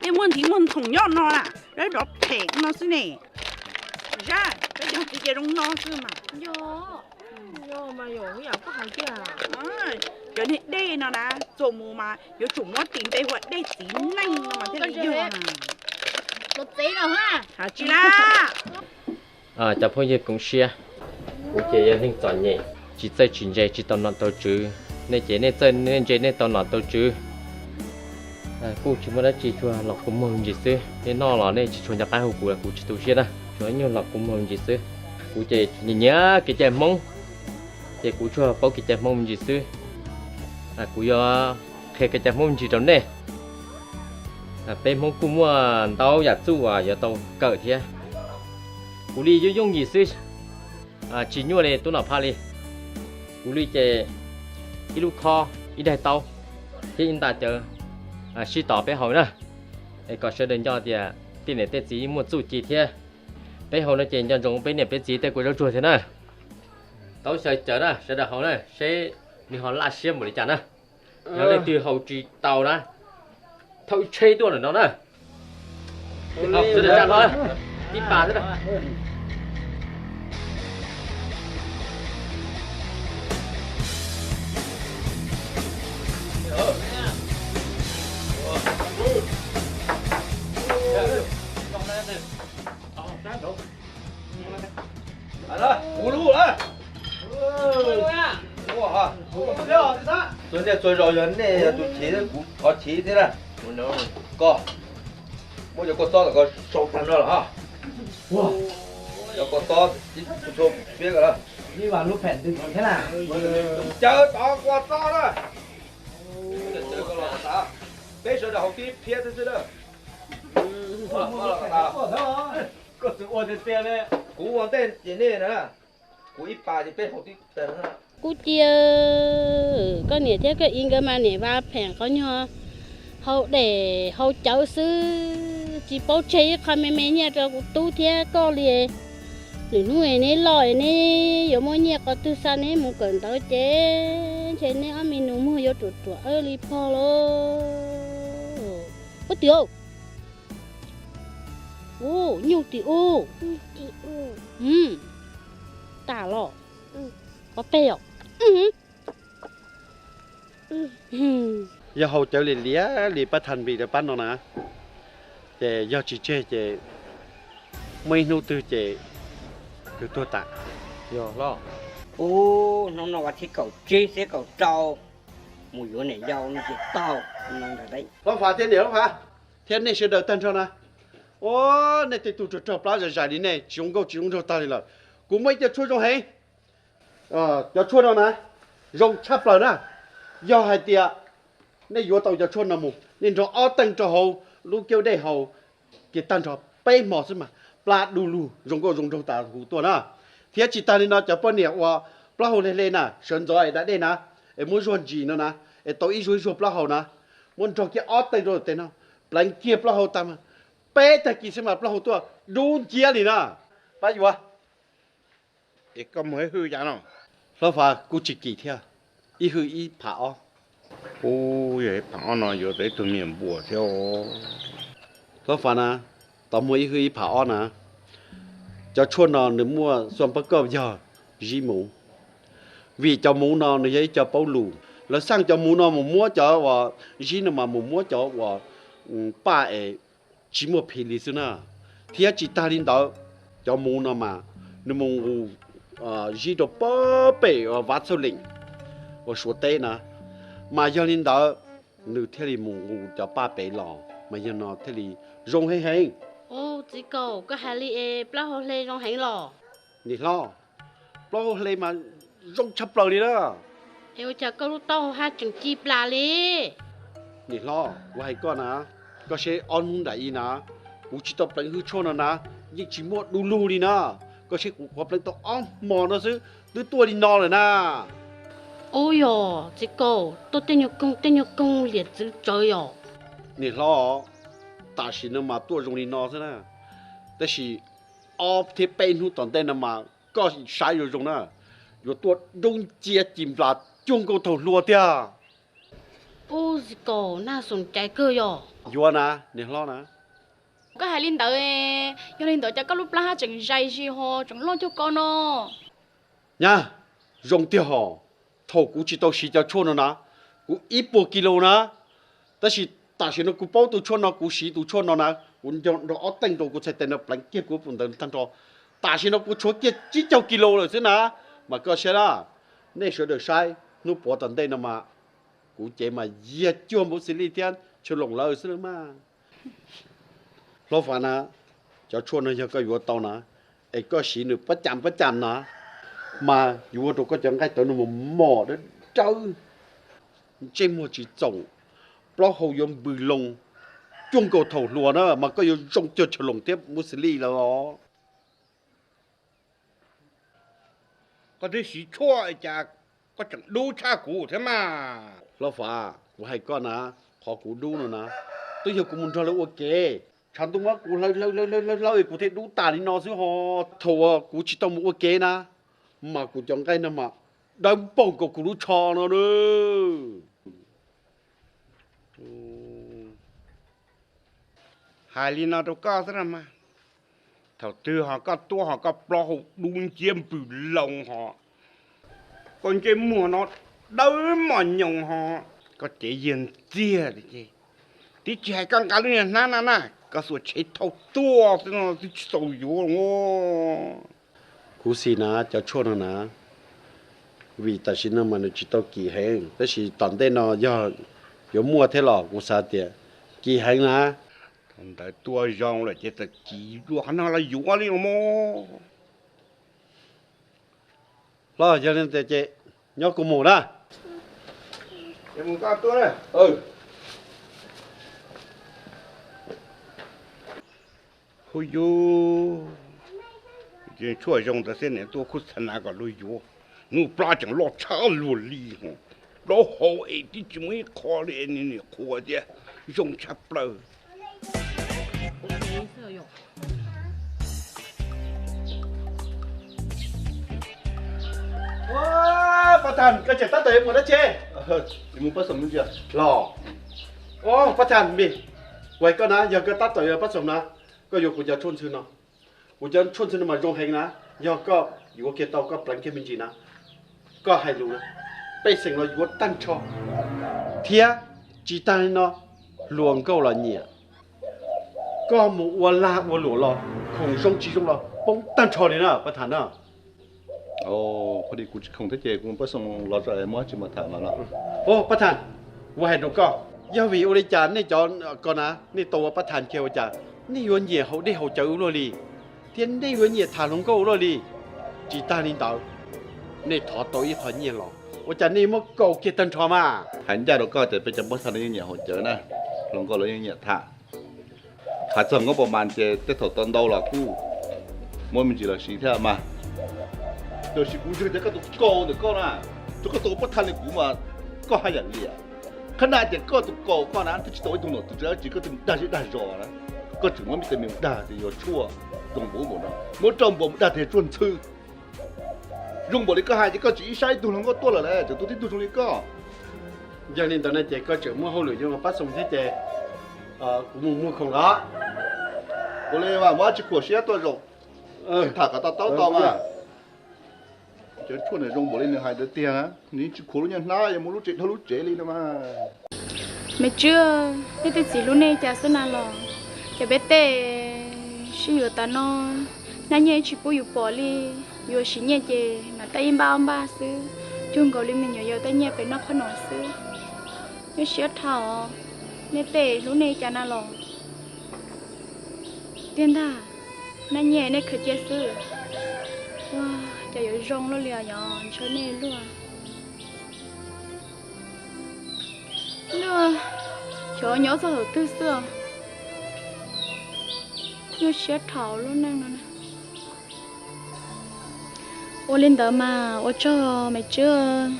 nej muaj nthiv muaj ntxhoom nyob no na, lawv rov phem no xwb ne. Zab, peb cov txiv ces zoo no xwb mas. Cov niag dej no na, txuas mus mas yuav tsum muab tis npe hu ua dej txiv neej no mas thiaj li yog. Hais tsis na. Cov phooj ywg koom siab, kuv ces yog neeg txom nyem, tsis txawj tsis ntse tsis tau nom tau tswv. Nej ces nej txawj nej ntse nej tau nom tau tswv. Kuj tsis muaj dab tsi, tsuas los kua muag me ntsis xwb. Nej noj los nej tsis tshua nco qab hu kuv, kuv tsis tu siab na, tsuas ib nyuag los kua muag me ntsis xwb. Kuv ces nyiam nyiam kev cai Hmoob, ces kuv tsuas paub kev cai Hmoob me ntsis xwb. Kuv yuav qhia kev cai Hmoob me ntsis rau nej. Peb Hmoob kuj muaj ntau yam txuj uas yuav tau kawm thiab. Kuv li yooj yooj yim xwb, tsis nyuaj li tub Nom Phaj li. Kuv li ces ib lub khob, ib daim taub thiab ib nta cawv sib tov peb haus na. Es kom sawv daws nco tias tej niam tej txiv muaj txuj ci thiab. Peb haus no ces nco ntsoov peb niam peb txiv tej kua zaub tsuag thiab na. Tau xyaw cawv na, sawv daws haus na, seb nws ho laj siab npaum li cas na. Yog leej twg haus tsis tau na, thauj ib tsheb tuaj ntawm no na. Sawv daws tsa hlo, tib pas xwb na. Kuv lub lawm. Txhua niaj txhua zaus yog nej yog tus chiv, kuv thov chiv thiab na. Koj muab cov kua txob tom ko sau tag nrho los. Cov kua txob txhua fiab ko na. Cawv tov kua txob na. Peb sawv daws haus tib phiab xwb xwb na. Kuv ua ntej ces nej na, kuv ib pas ces peb haus tib tag na. Kuv cia, koj niam thiab koj i nkawd mas niam vas phem qhov nyuag haus dej haus cawv xwb, tsis paub tseg ib qho me me nyiaj rau kuv tub thiab koj li. Lwm hnub neb loj neb yuav muaj nyiaj qhov twg xa neb mus kawm ntawv ces ntshe neb ob me nus muag yuav ruam ruam li pog lauj. Ub tim, ub, nyuj tim ub. Tas los, qhov peg os. Yog haus cawv li liab li pab thas npis rau pab no na, ces yog tsis tseg ces muaj ib hnub twg ces kws tuag tas. Yog los. Ub, hnub no vas thib kaum tsib xiab kaum rau, mus yuav niam yau no ces tau. Hlob Fav thiab niam Hlob Fav thiab nej sawv daws tag nrho na, ua nej tej tug raug raug plab zais zais li nej tsis zoo nkauj tsis zoo nraug tag li lawm. Kuv muaj ib co tshuaj zoo heev. Cov tshuaj no na zoo tshaj plaws na. Yog hais tias nej yuav tau cov tshuaj no mus, nej nrog ob teeg rau hauv lub kiab dej haus kiag tag nrho peb hmo xwb mas plab du lug zoo nkauj zoo nraug tas huv tuaj na. Thiab tsis tas li no, cov poj niam uas plaub hau hle hle na, sawv ntxov es da dej na, es muab zuag ntsis no na, es tau ib zuag ib zuag plaub hau na, muab nrog kiag ob teeg rau ntawm tes no, pleev kiag plaub hau tag mas peb tag kis xwb mas plaub hau tuaj dub nciab li na. Pab yuav. Es koj muag ib hwj cas no? Hlob Fav, kuv tsis kim thiab, ib hwj ib phav ob. Ub, yog ib phav ob no yuav tau ib tug me nyuam npuas thiab os. Hlob Fav na, tos muag ib hwj ib phav ob na. Cov tshuaj no nws muaj xuam pab koj yog zib muv, vim cov muv no nws yog ib co paub lus. Lawv xaj cov muv no mus muab cov uas zib no mas mus muab cov uas paj es tsis muaj phiv li xwb na. Thiab tsis tag li ntawd, cov muv no mas nws mus nqus zib rau pem Vaj Txhauj Leem uas Suav teb na, mas yog li ntawd nws thiaj li mus nqus cov paj pem los mas yog no thiaj li zoo heev heev. Ub, txiv Kaus, koj hais li es plaub hau hle zoo heev los? Niam hlob, plaub hau hle mas zoo tshaj plaws li na. Es ua cas koj lub taub hau haj tseem ci plas li? Niam hlob, kuv hais koj na, koj seb ob hnub nram i na, kuv tsis tau pleev hwj tshuaj no na, yeej tsis muaj du lug li na. Koj seb kuv qhuav pleev tau ob hmo no xwb twb tuaj li no lawm na. Ub yog, txiv Kaus, tuaj tej nyuag koog tej nyuag koog liam txwv tsawv yom. Niam hlob, tam sim no mas tuaj zoo li no xwb na, tab sis ob thiab peb hnub tom ntej no mas koj saib zoo zoo na, yuav tuaj dub nciab ci nplas cuag nkauj thaum hluas tiag. Ub, txiv Kaus, nag xoom caiv kawg yom. Yuav na, niam hlob na. Koj hais li ntawd, yog li ntawd cas koj lub plab haj tseem zais zis ho tseem loj cuag ko no? Nyab, zoo tiag hos, thaum kuv tsis tau siv cov tshuaj no na, kuv ib puas kis lus na, tab sis tam sim no kuv paub tus tshuaj no, kuv siv tus tshuaj no na, kuv nco nrog ob teej rau kuv txhais tes no pleev kiag kuv puas ntawd tag nrho. Tam sim no kuv tshuav kiag tsib caug kis lus lawm xwb na, mas koj saib na, nej sawv daws saib hnub puav tom ntej no mas kuv cev mas yiag cuag npau xis lij thiab tshaw loos lawm xwb na mas. Hlob Fav na, cov tshuaj no yog koj yuav tau na, es koj siv nws pab cam pab cam na, mas yuav ua rau koj cov nqaij tawv no mus mos dawb dawb, ntsej muag tsis txoom, plaub hau yuav npws loo cuag nkaus thaum hluas na, mas koj yuav zoo cuag tshaw loos thiab npau xis lij lawm os. Koj twb siv tshuaj cas koj tseem dub tshaj kuv thiab mas. Hlob Fav, kuv hais koj na, qhov kuv dub no na, twb yog kuv mus nrog lawv ua ke, tshav ntuj muab kuv hlawv hlawv hlawv hlawv hlawv es kuv thiaj dub tas li no xwb ho. Thaum uas kuv tsis tau mus ua ke na, mas kuv cov nqaij no mas dawb npaum nkaus kuv lub tsho no na. Hais li no rau koj xwb mas, thaum twg ho koj tuaj ho koj plaub hau dub nciab npws loo ho, koj ntsej muag no dawb mos nyoos ho, koj cev yiag ntxiag li ces, twb tsis hais koj nqa lub niag hnab na na, koj xuas tsheb thauj tuaj xwb no twb tsis txaus yuav. Kuv xis na cov tshuaj no na, vim tam sim no mas nws tsis tau kim heev, tab sis tom ntej no yog yuav muaj thiab los kuv xav tias kim heev na. Thaum ntawd tuaj zoo lawm ces txawm kim dua qhov no los yuav li os mog. Los yog li ntawd ces nyob kuv mus na. Hu yus, tshuaj zoo ntawd xwb niam tuaj khub txha na kom luag yuav, hnub plab tseem loj tshaj luag li. Plaub hau es twb tsis muaj ib qho li, niam qhuas tias zoo tshaj plaws. Pab Thas, koj tseem tab tom yuav mus dab tsi? Los, Pab Thas, kuv hais koj na, yog koj tab tom yuav Pab Xoom na, koj yuav kuv cov tshuaj ntxhw no. Kuv cov tshuaj ntxhw no mas zoo heev na, yog koj yuav kiag tau koj pleev kiag me ntsis na, koj hais lus na, pej xeem los yuav tag nrho, thiab tsis tag li no, hluas nkauj los nyiam. Koj mus ua lag ua luam los, khoom zoo tsis zoo los poob tag nrho li na Pab Thas na. Pab Thas, kuv hais rau koj, yog vim ua li cas nej cov ko na nej tau ua Pab Thas kiag ua cas nej yuav nyiam haus dej haus cawv ua luaj li, thiab nej yuav nyiam tham hluas nkauj ua luaj li? Tsis tag li ntawd, nej thov tau ib qho nyiaj los ua cas nej muab kaus kiag tag nrho mas. Hais ncaj rau koj tias peb cov Pab Thas no yeej nyiam haus cawv na, hluas nkauj los yeej nyiam tham. Hais txog nkauj npau mas ces tej thaum tau ntau los kuj muab me ntsis los siv thiab mas. Tab sis kuv ntseeg tias koj tus kaus ntawm koj na, tus koj tus Pab Thas li kuv mas koj haj yam liam. Qhab na tias koj tus kaus koj na twb tsis tau ib tug nom tub tsi, koj twb mus dag zej dag zos na, koj tseem muab me ntsis me dag tias yog tshuaj zoo npaum npaum no, muab rau npaum mus dag tias tshuaj ntxhw. Zoo npaum li koj hais ces koj tsis ib sab ib tug hluas nkauj tuaj lawm las, tseem tus tib tug zoo li koj. Yog li ntawd no ces koj tseem muaj hauj lwm yuav Pab Xoom thiab ces kuv mus muag khoom los. Ua li mas muab dab tsi khuam siab tuaj zaum. Tham kom to taub tau mas. Cov tshuaj ntawd zoo npaum li nws hais ntawd tiag na, nws yeej tsis khuam lub nyuag hnab yuav mus lub tsev dhau lub tsev li no mas. Me Tswb, nej tej txiv hlub nej cas xwb na los? Cov peb tej sib yuav tas no, hnab nyiaj tsis pub yus pom li, yuav siv nyiaj ces mam tab ib npab ob npaj xwb, cuag nkaus li me nyuam yaus tej nyiaj pem noj qhob noom xwb. Nyuaj siab dhau, nej tej hlub nej cas na los? Tiag ntag, hnab nyiaj nej khaws cia xwb. Ua cas yuav zoo luaj li os, ntshaw nej luaj. Luaj, xyov nyob txog thaum twg xwb os. Nyuaj siab dhau lub neej no na. Ua li ntawd mas ua tsaug me Tswb.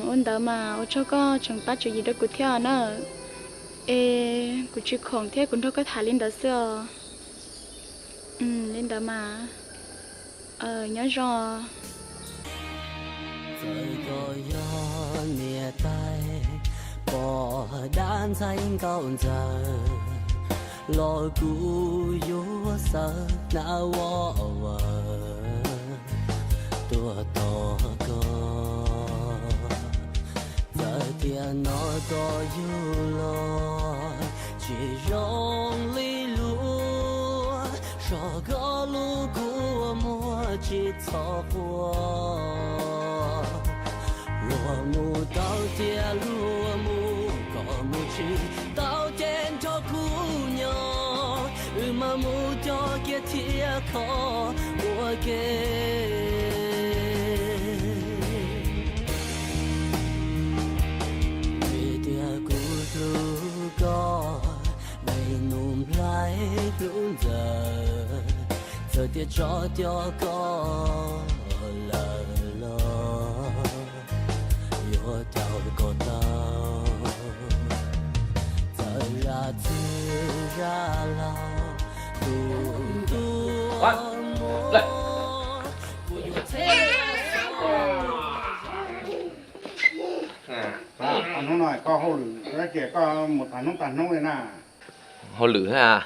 Ua ntawd mas ua tsaug koj tseem pab tswv yim rau kuv thiab na. Es kuv tsis khoom thiab, kuv nrog koj tham li ntawd xwb os. Li ntawd mas nyob zoo. Txawm koj yog niam tais pom dab ntxaig nkauj ntxawm los kuv yuav xaws hnab ua vawm tuaj tos koj. Txawm tiam no koj yug los tsis zoo li luag, soj koj lub kua muag tsis txhob quaj. Luag mus tau tiag luag mus, koj mus tsis tau ces nrog kuv nyob, wb mam mus coj kiag thiab kho ua ke. Vim tias kuv hlub koj, dai nus nplai hlub ntxawm, txawm tias tso cov koj lawm los yuav caum kom tau, txawm zam txwv zam laug tus tuaj mus. Hnub no koj hauj lwm ces koj mus tag hnub tag hnub li na. Hauj lwm thiab?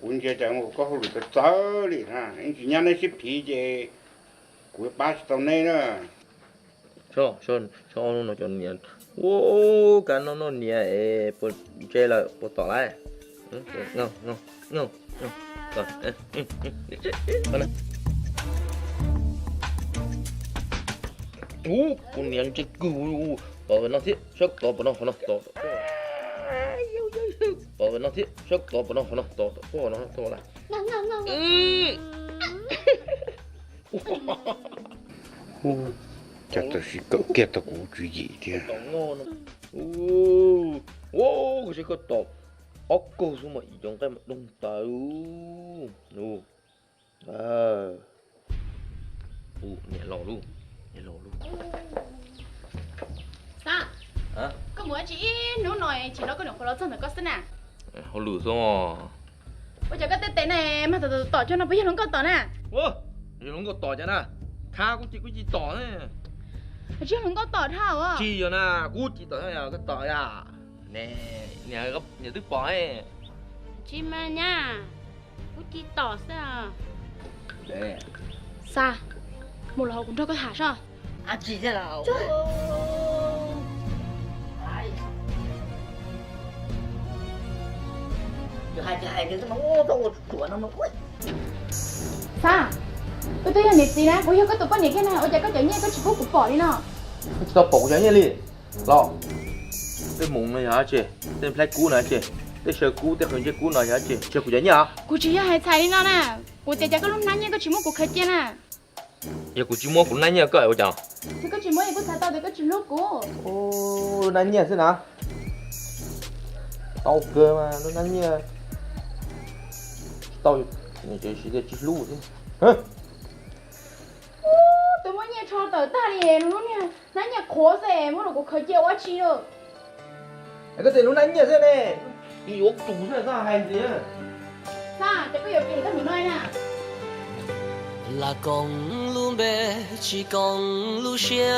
Kuv ntsia cas koj hauj lwm txawv txawv li na, yeej tsis nyab neb sib phiv ces kuv pab tsis tau neb na. Ua, kab noj noj niam es puas ntse lawm, puas tom lawm? Ub, kuv niam ntse kawg, tom no thiab, saib tom pom no, qhov no tom, tom no thiab, saib tom pom no, qhov no tom, tom no, tom lawm. Cas txawm siv kawm kiag tau kuv tswv yim thiab. Ua, koj saib koj tom ob kaug xwb mas ib co nqaij mas doog tas. Niam laus lauj, niam laus lauj. Xab, koj mus dab tsi ib hnub no tsis hnov koj nyuam qhuav los txog ntawm koj xwb na? Hauj lwm xwb. Ua cas koj tej tes na mag tom tom tom cog no puas yog hluas nkauj tom na? Yog hluas nkauj tom cas na, khab kuv ces kuv tsis tom na. Tsis yog hluas nkauj tom dhau. Tsis yog na, kuv tsis tom, koj tom yom. Niam twb pom. Tsis mas nyab, kuv tsis tom xwb. Xab, mus los hauv kuv nrog koj tham soj. Xab, koj twb yog niam txiv na, kuv yog koj tus poj niam kiag na, ua cas koj cov nyiaj koj tsis pub kuv pom li no? Koj tsis tau pom kuv cov nyiaj li los? Tej moos no yog dab tsi? Tej nplhaib kub no dab tsi? Tej saw kub, tej qhwv ntsej kub no yog dab tsi? Tsis yog kuv cov nyiaj os. Kuv tsis yog hais txhais li no na, kuv tias cas koj lub hnab nyiaj koj tsis muab kuv khaws cia na? Yog kuv tsis muab kuv hnab nyiaj koj ua cas? Ces koj tsis muab es kuj txhais tau tias koj tsis hlub kuv. Lub hnab nyiaj xwb na. Tau kawg mas lub hnab nyiaj. Tsis tau, siv tias tsis hlub xwb. Tus muaj nyiaj rho tawm tag li, lub niag hnab nyiaj qhuav xwb muab rau kuv khaws cia ua tsi lawm. Koj tias lub hnab nyiaj xwb ne, yuav tus xwb txhob hais ntxiv. Xab, ces koj yuav plis koj nim no na. Lam koom lub npe tsis koom lub siab,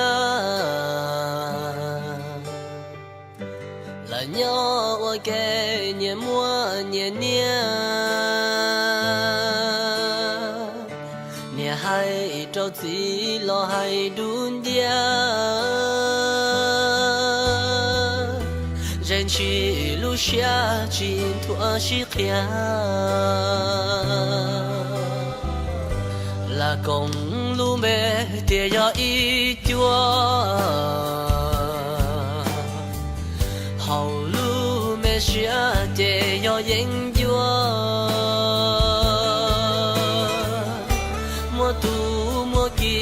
lam nyob ua ke nyias muaj nyias niaj. Txiv los hais dub nciab, zeem tsis lub siab tsis nthuav sib qhia. Lam koom lub npe tias yog ib cuab, hauv lub me siab ces yog yeeb ncuab. Muaj tus muaj ki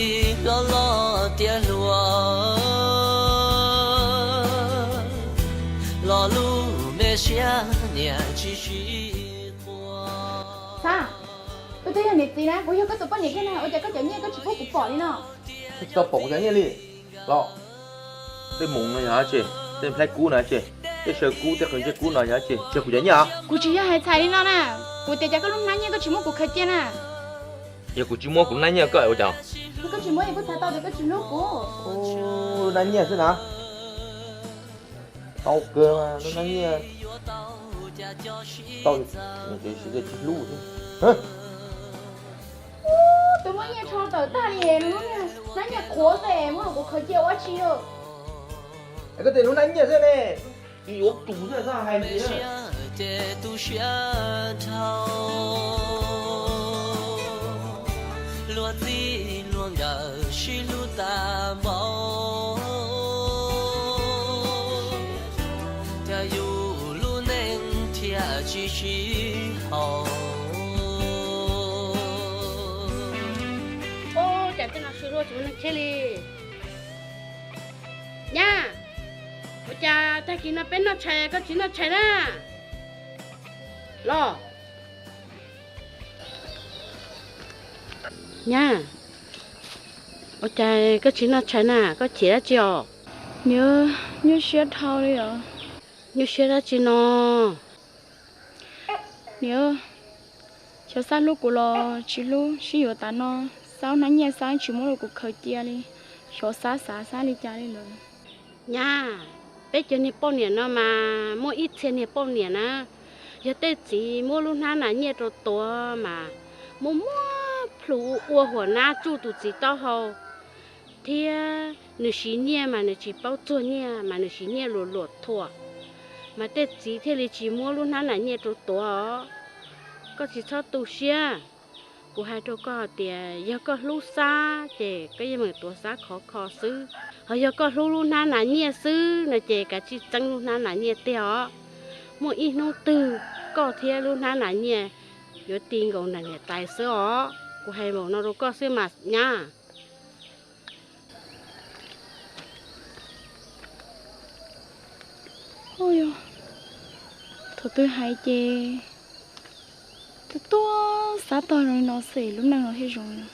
hlob los tiav hluas, los lub me siab niam tsis sib quaj. Xab, koj twb yog niam txiv na, kuv yog koj tus poj niam thiab na, ua cas koj cov nyiaj koj tsis pub kuv pom li no? Tsis tau pom kuv cov nyiaj li los? Tej moos no yog dab tsi? Tej nplhaib kub no dab tsi? Tej saw kub tej qhov ntsej kub no yog dab tsi? Tsis yog kuv cov nyiaj os. Kuv tsis yog hais txhais li no na, kuv tias cas koj lub hnab nyiaj koj tsis muab kuv khaws cia na. Yog kuv tsis muab kuv hnab nyiaj koj ua cas? Yog koj tsis muab es kuj txhais tau tias koj tsis hlub kuv. Lub hnab nyiaj xwb na. Tau kawg mas lub hnab nyiaj, tau ces tsis hlub thiab. Tus muaj nyiaj rho tawm tag li, hnab nyiaj qhuav xwb muab kuv khaws cia ua tsi os? Es koj tias lub hnab nyiaj xwb ne, yuav tus xwb hais li. Ces tu siab dhau, luag txij luag nkawm sib hlub tas npaum, cas yus lub neej thiaj tsis sib haum. Ua cas tej no sw luaj tsis muaj neeg tshiab li. Nyab, ua cas tag kis no peb noj tshais koj tsis noj tshais na? Los, Nyab, ua cas koj tsis noj tshais na, koj chim dab tsi os? Niam, nyuaj siab dhau li os. Nyuaj siab dab tsi no? Niam, xyov Xab hlub kuv los tsis hlub, sib yuav tas no, Xab hnab nyiaj Xab tsis muab rau kuv khaws cia li, xyov Xab xav Xab li cas li lawm. Nyab, peb cov niag poj niam no mas muaj ib txhia niag poj niam na, yog tej txiv muab lub hnab nas nyiaj rau tuav mas muaj muab plhu ua huam nab tsuj tus txiv taub hau, thiab nws siv nyiaj mas nws tsis paub txuag nyiaj mas nws siv nyiaj luam luam thuam, mas tej txiv thiaj li tsis muab lub hnab nas nyiaj rau tuav os. Koj tsis txhob tu siab. Kuv hais rau koj tias yog koj hlub Xab ces koj yeej meem tuav Xab khov kho xwb, ho yog koj hlub lub hnab nas nyiaj xwb no ces kav tsij txeeb lub hnab nas nyiaj tiag os. Muaj ib hnub twg koj thiab lub hnab nas nyiaj yuav ti nkaus nram niam tais xwb os. Kuv hais npaum no rau koj xwb mas nyab. Thaum twg hais ces twb tuaj xav tog zoo li no xwb lub neej no thiaj zoo li no.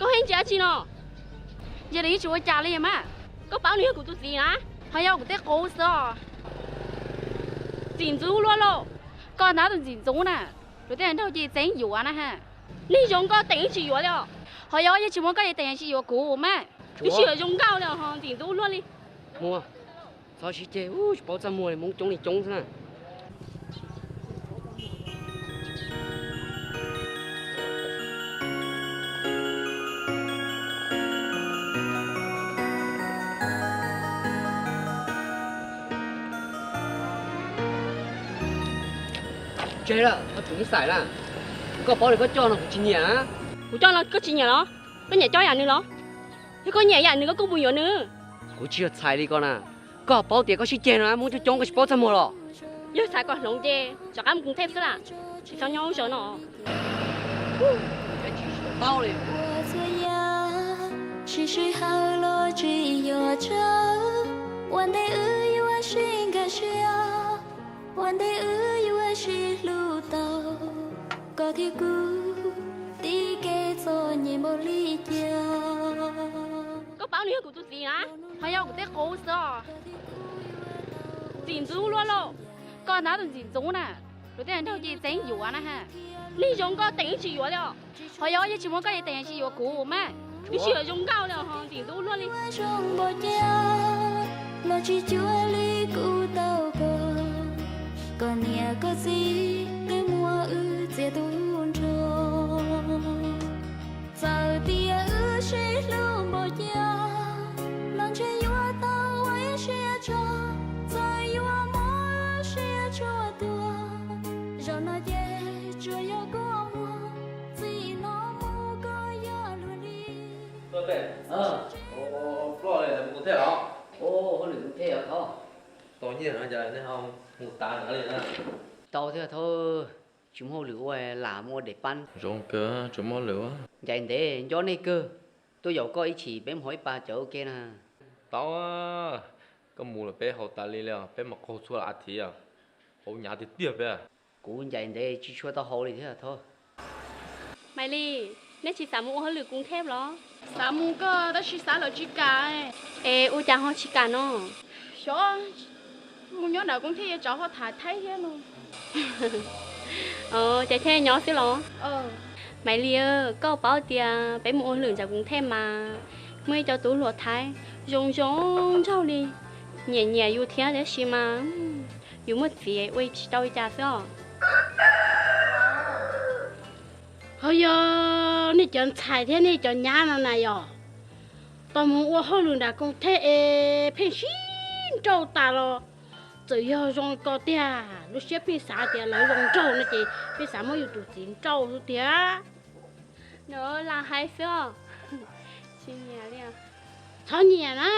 Koj hais ntsia dab tsi no? Yog li tsis ua cas li mas, koj paub nws yog kuv tus txiv na, ho yog kuv tej qub xwb os. Ntxim ntxub luaj lauj, koj hnov tus ntxim ntxub na, luag tej nraug ces txeeb yuav na ha. Neeg zoo nkauj teem tsis yuav li os, ho yog yog tsis muaj koj ces teem tsis yuav kuv mas. Twb tsis yog zoo nkauj li ho ntxim ntxub luaj li. Muaj, txhob sib ceg, tsis paub txaj muag li, Hmoob coob li coob xwb na. Tseg lawm, koj tsum ib xais na. Koj paub li koj coj no kuv tsis nyiam na. Kuv coj no koj tsis nyiam los? Koj nyiam coj yam nws los? Yog koj nyiam yam nws koj kuj mus yuav nws. Kuv tsis yog txhais li koj na. Koj paub tias koj sib ceg no muaj coob coob koj tsis paub txaj muag los? Yog txhais kom hloov ces rov qab mus Kungthep xwb lawm, tsis txhob nyob lub zos no. Tsis sib hawm los tsis yog tsawg, ua ntej wb yuav sib nkag siab, ua ntej wb yuav sib hlub tau, koj thiab kuv tib kev txom nyem Koj paub nws yog kuv tus txiv na? Ho yog kuv tej qub xwb os. Txim ntxub luaj lauj. Koj ntag tus txim ntxub na, luag tej nraug ces txeeb yuav na ha. Neeg zoo nkauj teem tsis yuav li os. Ho yog yeej tsis muaj koj ces teem tsis yuav kuv mas. Twb tsis yog zoo nkauj li os, txim ntxub luaj li. Los tsis cuag li kuv tau koj, koj niam koj txiv twb muab wb txiav tu nrho. Txawm tias wb sib hlub npaum cas, los ntshe yuav tau ua ib siab tso, txawm yuav muab wb siab tso tuag, zaum no ces tsuas yog koj muag, txij no mus koj yog luag li. Ua hauj lwm kuv thiaj yog thov. Tau nyiaj no cas nej ho mus tav nrad li na? Tau thiab thov, tsis muaj hauj lwm ua lam mus ua dej pab. Zoo kawg tsis muaj hauj lwm. Ncaim ntev nco nej kawg, tuaj yaum koj ib chim peb mus hauv ib pas cawv ua ke na. Tau, koj mus lawm peb haus tas li li os, peb mas qaug txhua a thiv, haus hnyav tiag tiag peb. Kuv ncaim ntev tsis tshua tau haus li thiab thov. Maiv Lis, neb tsis xav mus ua hauj lwm kuv thiab los? Xav mus koj tab sis xav lawv tsis kam. Es ua cas ho tsis kam no? Xyov, mus nyob nram kuv thiaj yuav tsam ho tham Thaib thiab no. Ces thiaj nyob xwb los? Maiv Lis, koj paub tias peb mus ua hauj lwm nram kuv thiaj mas muaj ib co tub hluas Thaib zoo zoo nraug li, nyiam nyiam yus thiab tab sis mas yus muaj txiv ua tsis tau li cas xwb os. Ho yog nej cov ntxhais thiab nej cov nyab no na yog, tos mus ua hauj lwm nram kuv thiaj es pheej sib nrauj tas los, txawm yog zoo ko tiag lub siab pheej xav tias lawv zoo nraug no ces pheej xav muab yus tus txiv nrauj xwb tiag. Nws lam hais xwb os. Tsis nyiam li. Txhob nyiam na,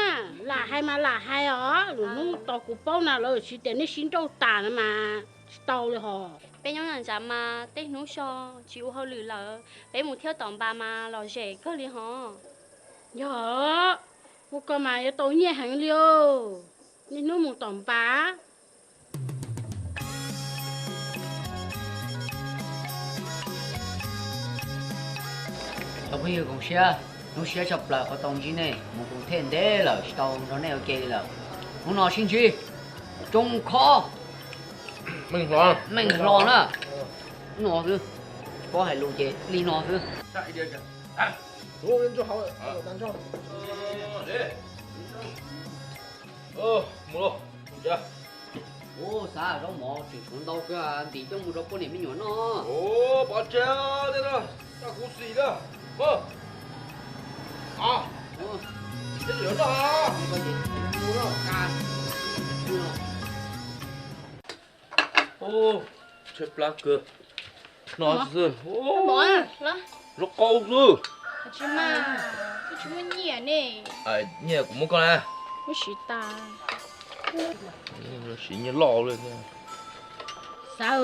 lam hais mas lam hais os, lwm hnub tos kuv paub na lawv siv tias nej sib nrauj tas na mas tsis tau li hos. Peb nyob nram ntsa mas tej hnub so tsis ua hauj lwm lawm, peb mus thiab tom npas mas lom zem kawg li hos. Yog, ua ko mas yuav tau nyiaj heev li os, niaj hnub mus tom npas. Cov phooj ywg koom siab, hnub siab tshaj plaws qhov tau ntsib nej, mus kuv thiaj ntev lawm tsis tau nrog nej ua ke li lawm. Hnub no sib ntsib, tsoo khov, meej hlo na. No xwb, tsis paub hais lus ces li no xwb. Mus lauj, mus tsev. Ua xav zaub mov tseem tshuav ntau kawg, ntim coj mus rau poj niam me nyuam noj. Pov tseg tej no, tag kuv xim na. Mus, teb yuav noj. Tshaib plab kawg. No xwb. Zaub qau xwb. Tsis muaj nyiaj ne. Nyiaj kuv muab koj na. Muab siv tas. Siv nyiaj loj li. Xav,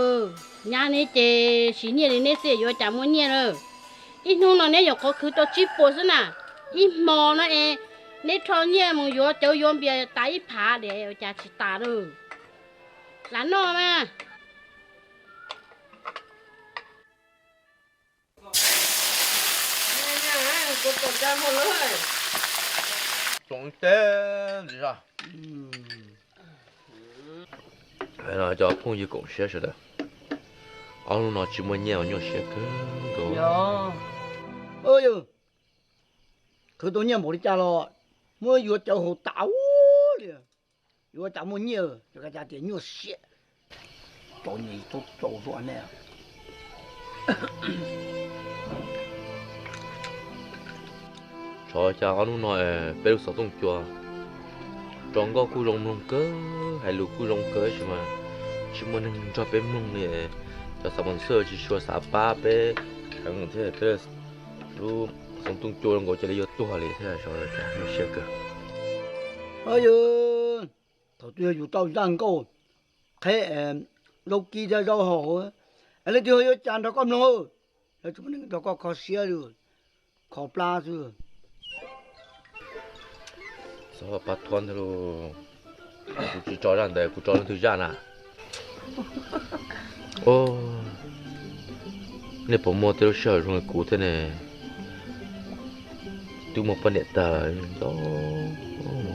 nyab neb ces siv nyiaj li neb xwb yuav cas muaj nyiaj na. Ib hnub no neb nyuam qhuav khwv tau tsib puas xwb na. Ib hmo no es neb rho nyiaj mus yuav cawv yuav npias tas ib phav diam ua cas tsis tas na. Lam noj mas. Tsoom teb ntxiv zog. Cov phooj ywg koom siab sawv daws, ob hnub no tsis muaj nyiaj nyuaj siab kawg nkaus. Khwv tau nyiaj npaum li cas los muab yuav cawv haus tas ua li. Yuav cas muaj nyiaj, cas tias nyuaj siab. Tau nyiaj tau tau zuaj ne. Tsov cas ob hnub no peb lub xov tooj cua tso nkauj kuj zoo mloog kawg, hais lus kuj zoo kawg tab sis mas tsis muaj neeg nrog peb mloog li. Cov xav mos xwj tsis tshua xav pab peb heev thiab, peb lub xov tooj cua zoo nkaus cia li yuav tuag li thiab, zoo siab kawg. Thaum twg yog yus tau zaj nkauj qheb zaub kib thiab zaub haus, leej twg yuav cas nrog koj mloog, lawv tsis muaj neeg nrog koj kho siab li, kho plab xwb. Txhob pab thuab ntag lauj, kuv tsis tso zaj ntawd, kuv tso leej twg zaj na. Nej puas muaj tej lub sij hawm zoo li kuv thiab ne? Twb muaj poj niam tag, ntxov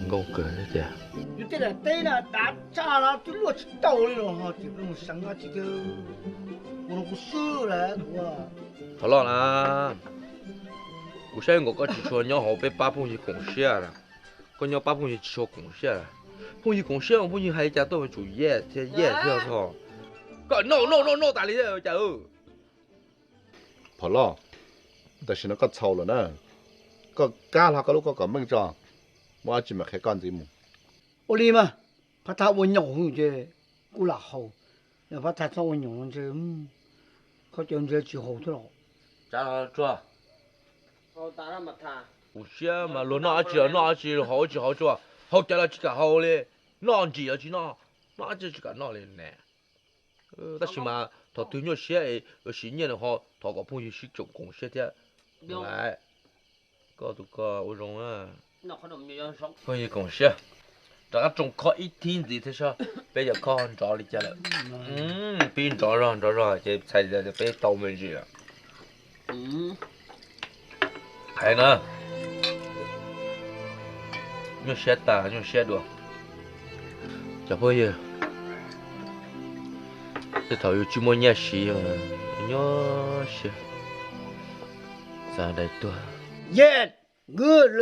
nkauj kawg thiab tiag. Yus tej daim teb na dav tshaj los twb luaj tsis tau li los ho tseem pheej mus seev dab tsi thiab, ua rau kuv swb lawm kuv. Thov loj na, kuv saib nkaus koj tsis tshua nyob hauv peb pab phooj ywg koom siab na. Koj nyob pab phooj ywg tsis tshua koom siab. Phooj ywg koom siab mas phooj ywg hais li cas tuaj mas tsum yes thiab yes thiab txog. Koj noj noj noj noj tas li thiab cas. Phom Loj, tam sim no koj txhaum lawm na. Koj kab hlo koj lub koj kom meej tso, muaj dab tsi mam qhia koj ntxiv mus. Ua li mas, phab thaj ua nyaum hwj ces kuj lam haus, phab thaj txhob ua nyaum no ntshe khaub caws ntshe tsis haus thiab los. Koom siab mas luag noj dab tsi los noj dab tsi, haus dab tsi haus tsuas, haus cawv los tsis kam haus li, noj ntsim los tsis noj, noj dab tsi tsis kam noj li ne. Tab sis mas thaum twg nyuaj siab es yuav siv nyiaj no ho thov kom phooj ywg sib tsoom koom siab thiab. Lais, koj tus koj ua zoo na. Phooj ywg koom siab, rov qab tsoo khob ib thib ntxiv thiab saib peb yuav khob nrov li cas lawm. Pib nrov zog nrov zog ces txhais tias peb tau me ntsis lawm. Hais na, nyuaj siab tas nyuaj siab dua. Cov phooj ywg, tej thaum yus tsis muaj nyiaj siv, nyuaj siab, xav dai tuag. Yes, good.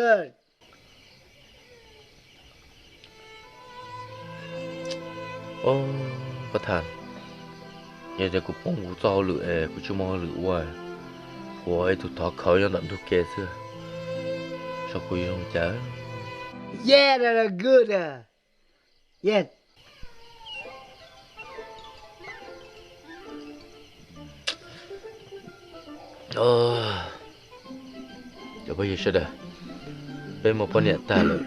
Pab tham, yog tias kuv poob kuv txoj hauj lwm es kuv tsis muaj hauj lwm ua, kuv ua ib tug thov khawv nyob ntawm ntug ke xwb, saib kuv yuav zoo cas. Yeah, that's good. Yes. Cov phooj ywg sawv daws, peb muaj poj niam tag lawm,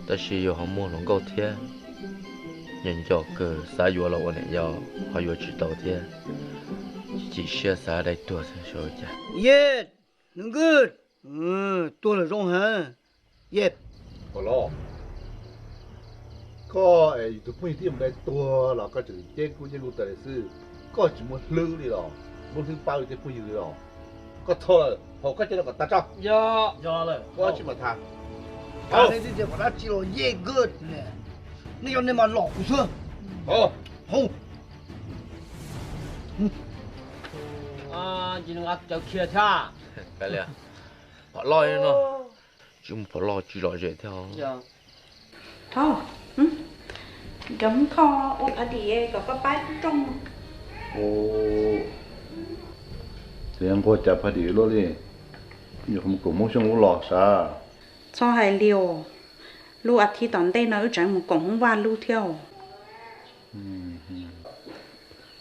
tab sis yus ho muaj hluas nkauj thiab, nco nco kawg, xav yuav los ua niam yau ho yuav tsis tau thiab, chim siab xav dai tuag xwb. Yes, good. Tuag lawm zoo heev. Yes. Los, koj es yus tus phooj ywg thiaj mus dai tuag los koj tseem ceb kuj yeej kuj tas li xwb. Koj tsis muaj hlwb li los, muaj hlwb pab yus tej phooj ywg li los. Koj txhaum lawm, haus koj cov no kom tag tso. Koj tsis mam tham. Haus. Nej twb tias kom dab tsi los yes good ne. Nej cov nej mas lom kuv xwb. Haus. Phom Loj no, tsis muaj Phom Loj tsis lom zem thiab. Thaub, cov Hmoob Thoj ua phav dim kom koj pab rooj. Ces nquag cas phav dim luaj li, yus mus koom Hmoob Xyooj ub los sav. Txhob hais li os, lub as thiv tom ntej no wb tseem mus koom Hmoob Vaj lub thiab os.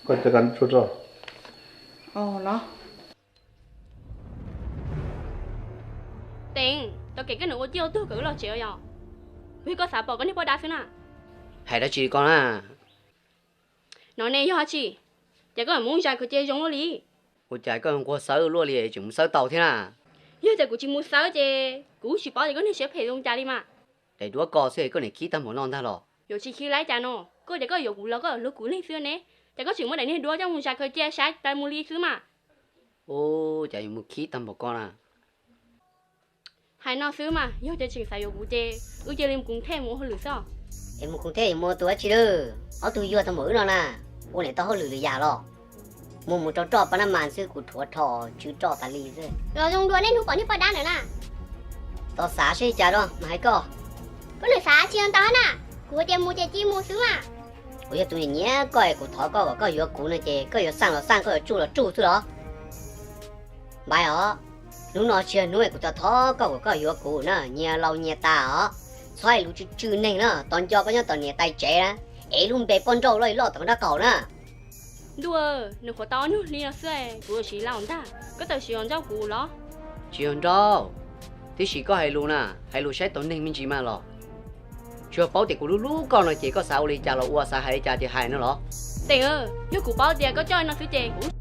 Koj cov kas tsua tso. Los. Teev, tau kev koj nws ua ciaj ua tuag kom wb los tsev os yom? Vim koj xav pom koj niag poj dab xwb na. Hais dab tsi koj na? No ne yog dab tsi? Ces koj mus zais khaws cia zoo luaj li. Ua cas koj nquag xawb luaj li tseem mus xawb tau thiab na? Yog tias kuv tsis mus xawb ces kuv tsis paub tias koj niag siab phem zoo cas li mas. Daim duab ko xwb koj niam khib tag npaum no ntag los? Yuav tsis khib lawm cas no, koj tias koj yuav kuv los koj hlub kuv neeg xwb ne, ces koj tseem muab daim niag duab coj mus zais khaws cia saib tas mus li xwb mas. Ua cas yuav mus khib tag npaum ko na? Hais no xwb mas, yog tias tseem xav yuav kuv ces wb cia li mus kuv thej mus ua hauj lwm xwb. Es mus kuv thej mus ua tus dab tsi lawm? Ob tug yuag tau npaum wb no na, ua niam tau hauj lwm lwm yam los? Muaj mus rau roj pab nab mas xwb kuv rhuav rho tsw roj tas li xwb. Los zoo dua nej hnub pom niag poj dab ntawd na. Tau xav seb cas los mas hais koj. Koj niam xav tsis ntau na, kuv hais tias mus ces cia mus xwb mas. Kuv yog tus nyiam nyiam koj es kuv thov koj kom koj yuav kuv no ces koj yuav xaj los xaj, koj yuav tsuj los tsuj xwb los? Npaib os, hnub no tsis yog hnub es kuv thov thov koj kom koj yuav kuv na, nyias laus nyias tas os. Txhob hais lus tsw tsw neeg na, tos nco koj nyob tom niam tais tsev na, ev lub npe poj nrauj loj li loj tom koj nraub qaum na. Ntuj, nws qhuav tau ob hnub hli no xwb kuv yuav siv laus ntag, koj tawm siv los nrauj kuv los? Tsis yog nrauj, tiam sis koj hais lus na, hais lus saib taus neeg me ntsis mas los. Tsuas paub tias kuv hlub hlub koj no ces koj xav ua li cas los ua, xav hais li cas ces hais no los. Teem, yog kuv paub tias koj coj li no xwb ces kuv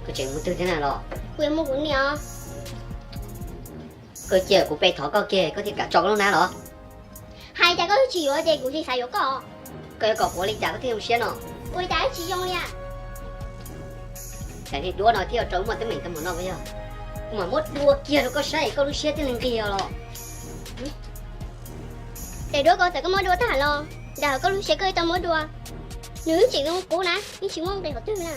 Koj tseem mus twg thiab na los? Kuv yuav mus kuv niam os. Koj cia kuv pe thov koj kiag koj thiaj kam tso koj lub hnab los? Hais tias koj twb tsis yuav ces kuv tsis xav yuav koj. Koj yuav kom kuv ua li cas koj thiaj zoo siab no? Ua li cas twb tsis zoo li. Daim niag duab no thiaj ua rau muaj teeb meem tau mus no puas yog? Kuv mam muab dua kiag rau koj saib koj lub siab thiaj li nqig los. Daim duab ko txawm koj muab dua tag los, nram hauv koj lub siab koj tau muab dua. Nws yeej tseem zoo qub na, yeej tsis muaj nqis qhov twg na.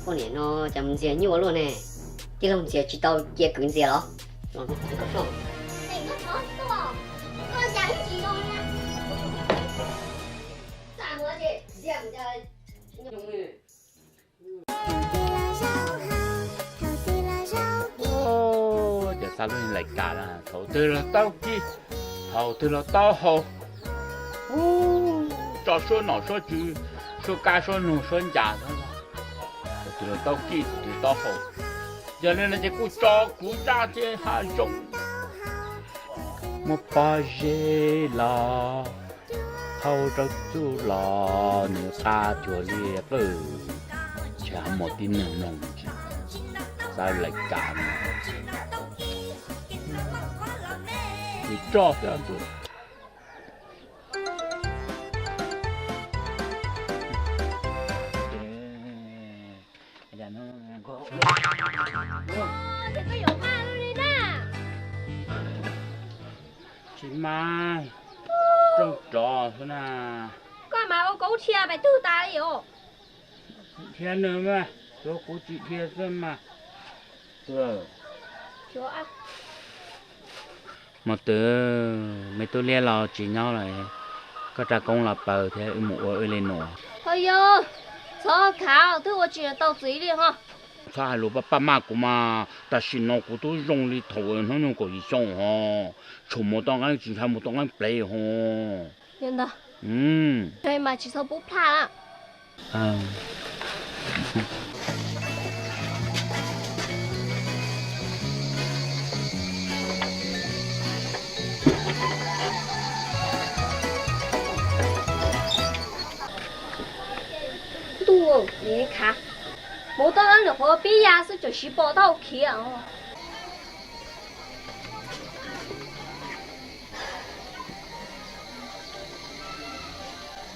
Poj niam no cas mus ntxias nyuaj luaj ne, tij laug ntxias tsis tau cia kwv ntxias los? Los no kom koj soj. Cov xa lub lais kas na, thaum twg los tau kis, thaum twg los tau haus. Tso suab nom suab tswv, suab kab suab nug suab ncas, thaum twg los tau kis thaum twg tau haus. Yog li no ces kuj tso kuv zaj thiab hav zoov. Muab pob zeb los thauj rau txuj los nws qab cuag li qwj. Ntshe ho muaj tib neeg mloog tsis txawj lais kas no. Tus roj xwb ntuj. Tsis mas, rooj rov xwb na. Koj mas ua koob rhia pais twg tas li os? Dhia nws mas, tsuav kuv tsis dhia xwb mas. Mos twm, me tub liab los tsis nyob lawm, koj rau koob los paws thiab wb mus ua wb li nuav. Ho yog, txhob khav, twb ua tsis tau txiv li ho. Txhob hais lus paj paj maj kuv mas, tam sim no kuv twb zoo li thaum hnub nyoog kaum yim xyoo ho, tshuav mus tau nqeeb tsis ntshai mus tau nqeeb plev ho. Yog ntag, mas tsis txhob pub plaj lawm. Ntuj, khav, mus tau nqeeb nyuam qhuav pib ya xwb tseem siv pos tau khiav.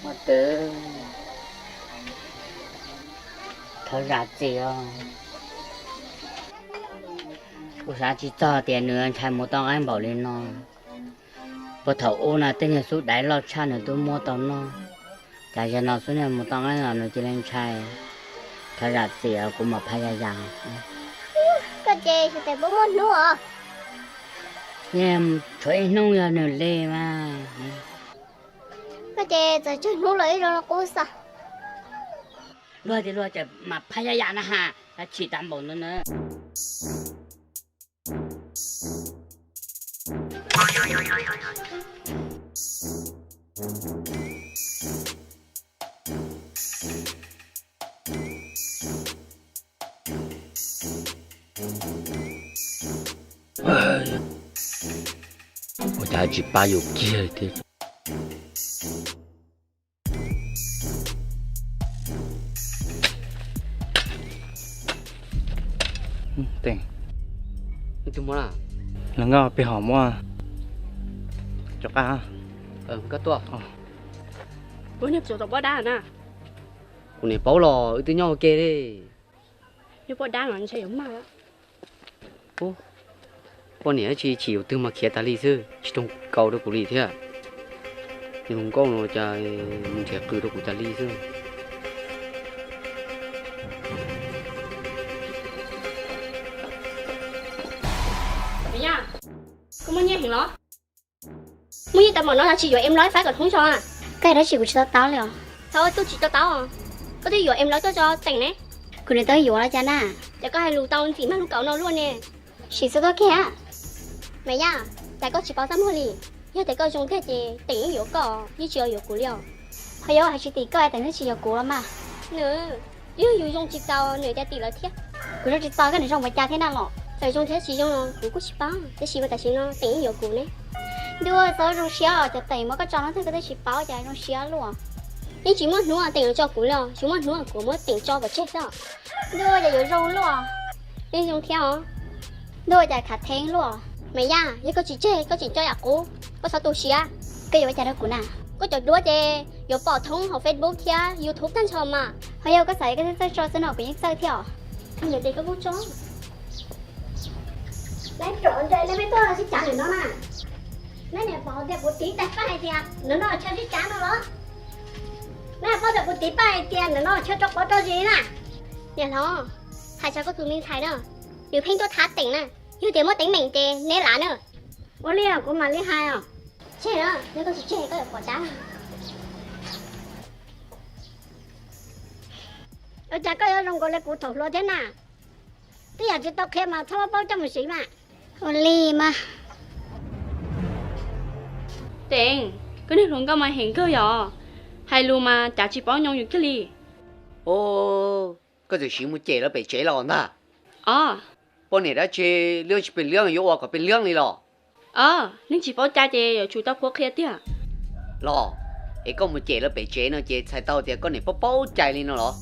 Mos twm, thov zam txim os. Kuv xav tsis txog tias nws ntshai mus tau nqeeb npaum li no. Puag thaum ub no tej niag xub daiv loj tshaj nws twb muab tau noj, cas zaum no xub niag mus tau nqeeb los nws cia li ntshai. Thov zam txim os, kuv mam phaj ya yas. Koj ces tsis tes puas muaj hnub os? Tshuav ib hnub yog nws li mas. Koj ces txawm tsawg hnub los ib zaug no qub xwb. Luag tias luag ces mam phaj ya yas na has, chim tag npaum ntawd na. Ua cas tsis pab yus kiag thiab. Hluas nkauj, peb ho muab cov qab. Kuv niam paub los wb twb nyob ua ke li. Nyob poj dab los ntshe yuav mag. Poj niam tsis chim yus twg mas khiav tas li xwb, tsis toog kaus rau kuv li thiab. Hluas nkauj no cas mus nrhiav qws rau kuv tas li xwb. Koj muaj nyiaj heev los? Muaj nyiaj tas npaum no tsis yuav em lawv faib kom thoob zog? Koj hais dab tsi kuv tsis to taub li os. Thaum ub twb tsis to taub, koj twb yuav em lawv tuaj tso teem ne. Kuv niam tau yuav los cas na? Ces koj hais lus tau ntxim mag lub kaus no luaj ne. Sim xub tuaj kiag. Maiv Yaj, cas koj tsis paub txaj muag li? Yog tias koj zoo tiag ces teem yeej yuav koj, yeej tsis yuav kuv li os. Ho yuav hais tsis tim koj teem twb tsis yuav kuv los mas. Nws, yog yus zoo tsis txaus nws cas tim lawv thiab. Kuv zoo tsis txaus koj nws zoo ua cas thiab na los? Txawm zoo thiab tsis zoo los kuv kuj tsis paub, tab sis ua tam sim no teem yeej yuav kuv ne. Ntuj, txhob zoo siab os, cov teem muab koj tso no thiab koj twb tsis paub cas zoo siab luaj. Yeej tsis muaj hnub teem tso kuv li os, tsis muaj hnub kuv muab teem tso pov tseg xwb. Ntuj, cas yuav zoo luaj. Yeej zoo thiab os. Ntuj, ua cas khav theeb luaj. Maiv Yaj, yog koj tsis tseg koj tseem coj yam qub, koj txhob tu siab. Koj yuav ua cas rau kuv na? Koj cov duab ces yuav pom thoob hauv Facebook thiab YouTube tag nrho mas. Ho yog koj xav koj thiaj txawj tso xwb no, kuv yeej txawj thiab os. Yog tias koj kuj tso. Neb rov ntshe neb pheej tuaj sib cav ntawm no na. Neb niam paub tias kuv tiv tais paj hais tias ntawm no chaw sib cav no los? Neb paub tias kuv tiv paj hais tias ntawm no chaw rau qhov rau zis na. Niam hlob, hais txog koj tus me ntxhais na, nws pheej tuaj thab Teem na, yog tias muaj teeb meem ces neb lav na. Ua li kuv mam li hais os. Tseg na, yog koj tsis tseg koj yuav pom dab. Ua cas koj yuav zoo nkaus li kuv thaum hluas thiab na? Twb yam tsis tau qhia mas txhob paub coj mus siv mas. Ua li mas. Teem, koj niag hluas nkauj mas heev kawg yom, hais lus mas cav tsis paub nyoo yus kiag li. Os, koj txawm siv mus cem lawv pem tsev los ntag. Os, poj niam dab tsi, liab tsis pes liab yuav ua kom pes liab li los? Os, neeg tsis paub cai ces yuav tsum tau qhuab qhia tiag. Los, es koj mus cem lawv pem tsev no ces txhais tau tias koj niam paub paub cai li no los?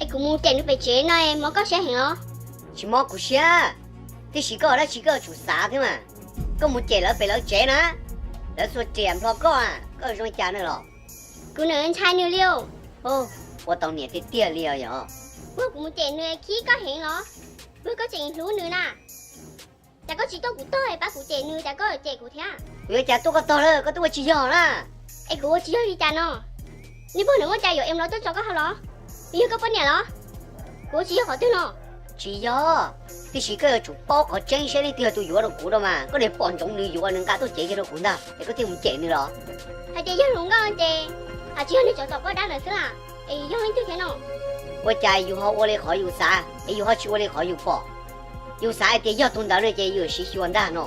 Es kuv mus cem nws pem tsev no mob koj siab heev los? Tsis mob kuv siab, tiam sis koj ua dab tsi koj yuav tsum xav thiab mas. Koj mus cem lawv pem lawv tsev na, lawv txhua riam nplho koj, koj zoo li cas na los? Kuv niam ntshai nws li. Ua tau niam tiag tiag li os yog. Ua kuv mus cem nws khib koj heev los? Ua koj tseem hlub nws na. Cas koj tsis tuaj kuv tog es pab kuv cem nws, cas koj cem kuv thiab? Kuv yuav cas tuaj koj tog lawm, koj twb ua tsis yog na. Es kuv ua tsis yog li cas no? Nej pog niam muaj cai yuav em los tuaj tso koj hau los? Nws yog koj poj niam los? Kuv ua tsis yog qhov twg no? Tsis yog, tiam sis koj yuav tsum paub qhov tseeb saib leej twg yog tus yuav rau kuv rau mas. Koj niam pom ntsoov nws yuav, nws nqa tuaj cev kiag rau kuv ntag es koj thiaj mus cem nws los? Hais tias yog hluas nkauj ces, hais tsis yog nws cov tom poj dab ntawd xwb las, es yog leej twg thiab no? Ua cas yus ho ua li qhov yus xav es yus ho tsis ua li qhov yus pom? Yus xav hais tias yog tus ntawd no ces yus siv xyuas ntag no.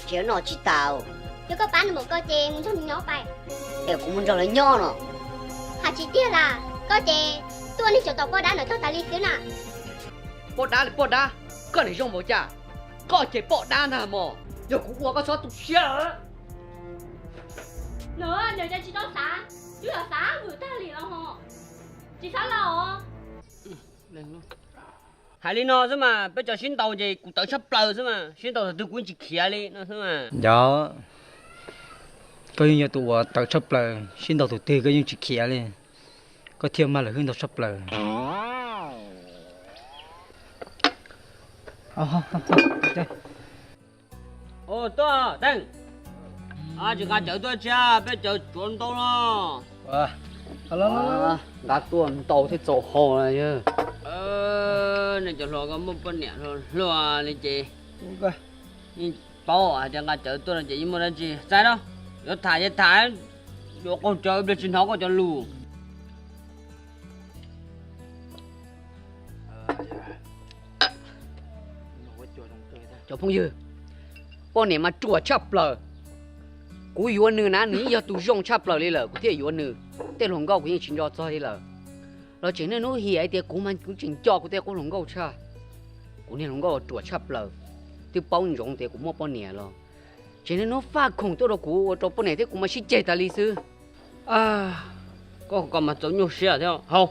Tseem noj tsis tas. Yog koj pab nws npaum ko ces mus nrog nws nyob pais. Es kuv mus nrog lawv nyob no. Hais tsis tiag las, koj ces tuaj neeg cov tom poj dab ntawd tog tas li xwb na. Poj dab li poj dab, koj niam zoo npaum cas? Koj ces poj dab ntag mos, yog kuv ua koj txhob tu siab. Nws, nws cas tsis tau xav, twb los xav vwm tag li los ho tsis xav los. Hais li no xwb mas peb cov sib ntaus ces kuv tawv tshaj plaws xwb mas, sib ntaus thaum twg kuv yeej tsis khiav li no xwb mas. Yog, koj yeej yog tus uas tawv tshaj plaws, sib ntaus thaum twg koj yeej tsis khiav li, koj thiaj mag lawm hwb ntau tshaj plaws. Tuaj, Teej, tsis nqa cawv tuaj tsia, peb cawv tsuav ntau no. Nqa tuaj ntau thiab txaus haus na yog. Nej cov hluas ko muaj poj niam hluas li ces yeej paub hais tias nqa cawv tuaj no ces yeej muaj dab tsi txav no. Yuav tham ces tham, yuav qaug cawv ib pliag tsis hnov koj cov lus. Cov phooj ywg, poj niam mas ruam tshaj plaws. Kuv yuav nws na, nws yeej yog tus zoo tshaj plaws li lawm kuv thiaj yuav nws. Tej hluas nkauj kuv yeej tsis nco txog li lawm. Los tseem niaj hnub hiam hais tias kuv mas kuv tseem nco kuv tej qub hluas nkauj tshaj. Kuv niag hluas nkauj ruam tshaj plaws, twb paub ntsoov tias kuv muaj poj niam los tseem niaj hnub faj khoom tuaj rau kuv ua rau poj niam thiab kuv mas sib ceg tas li xwb. Koj ko mas txaus nyuaj siab thiab hau.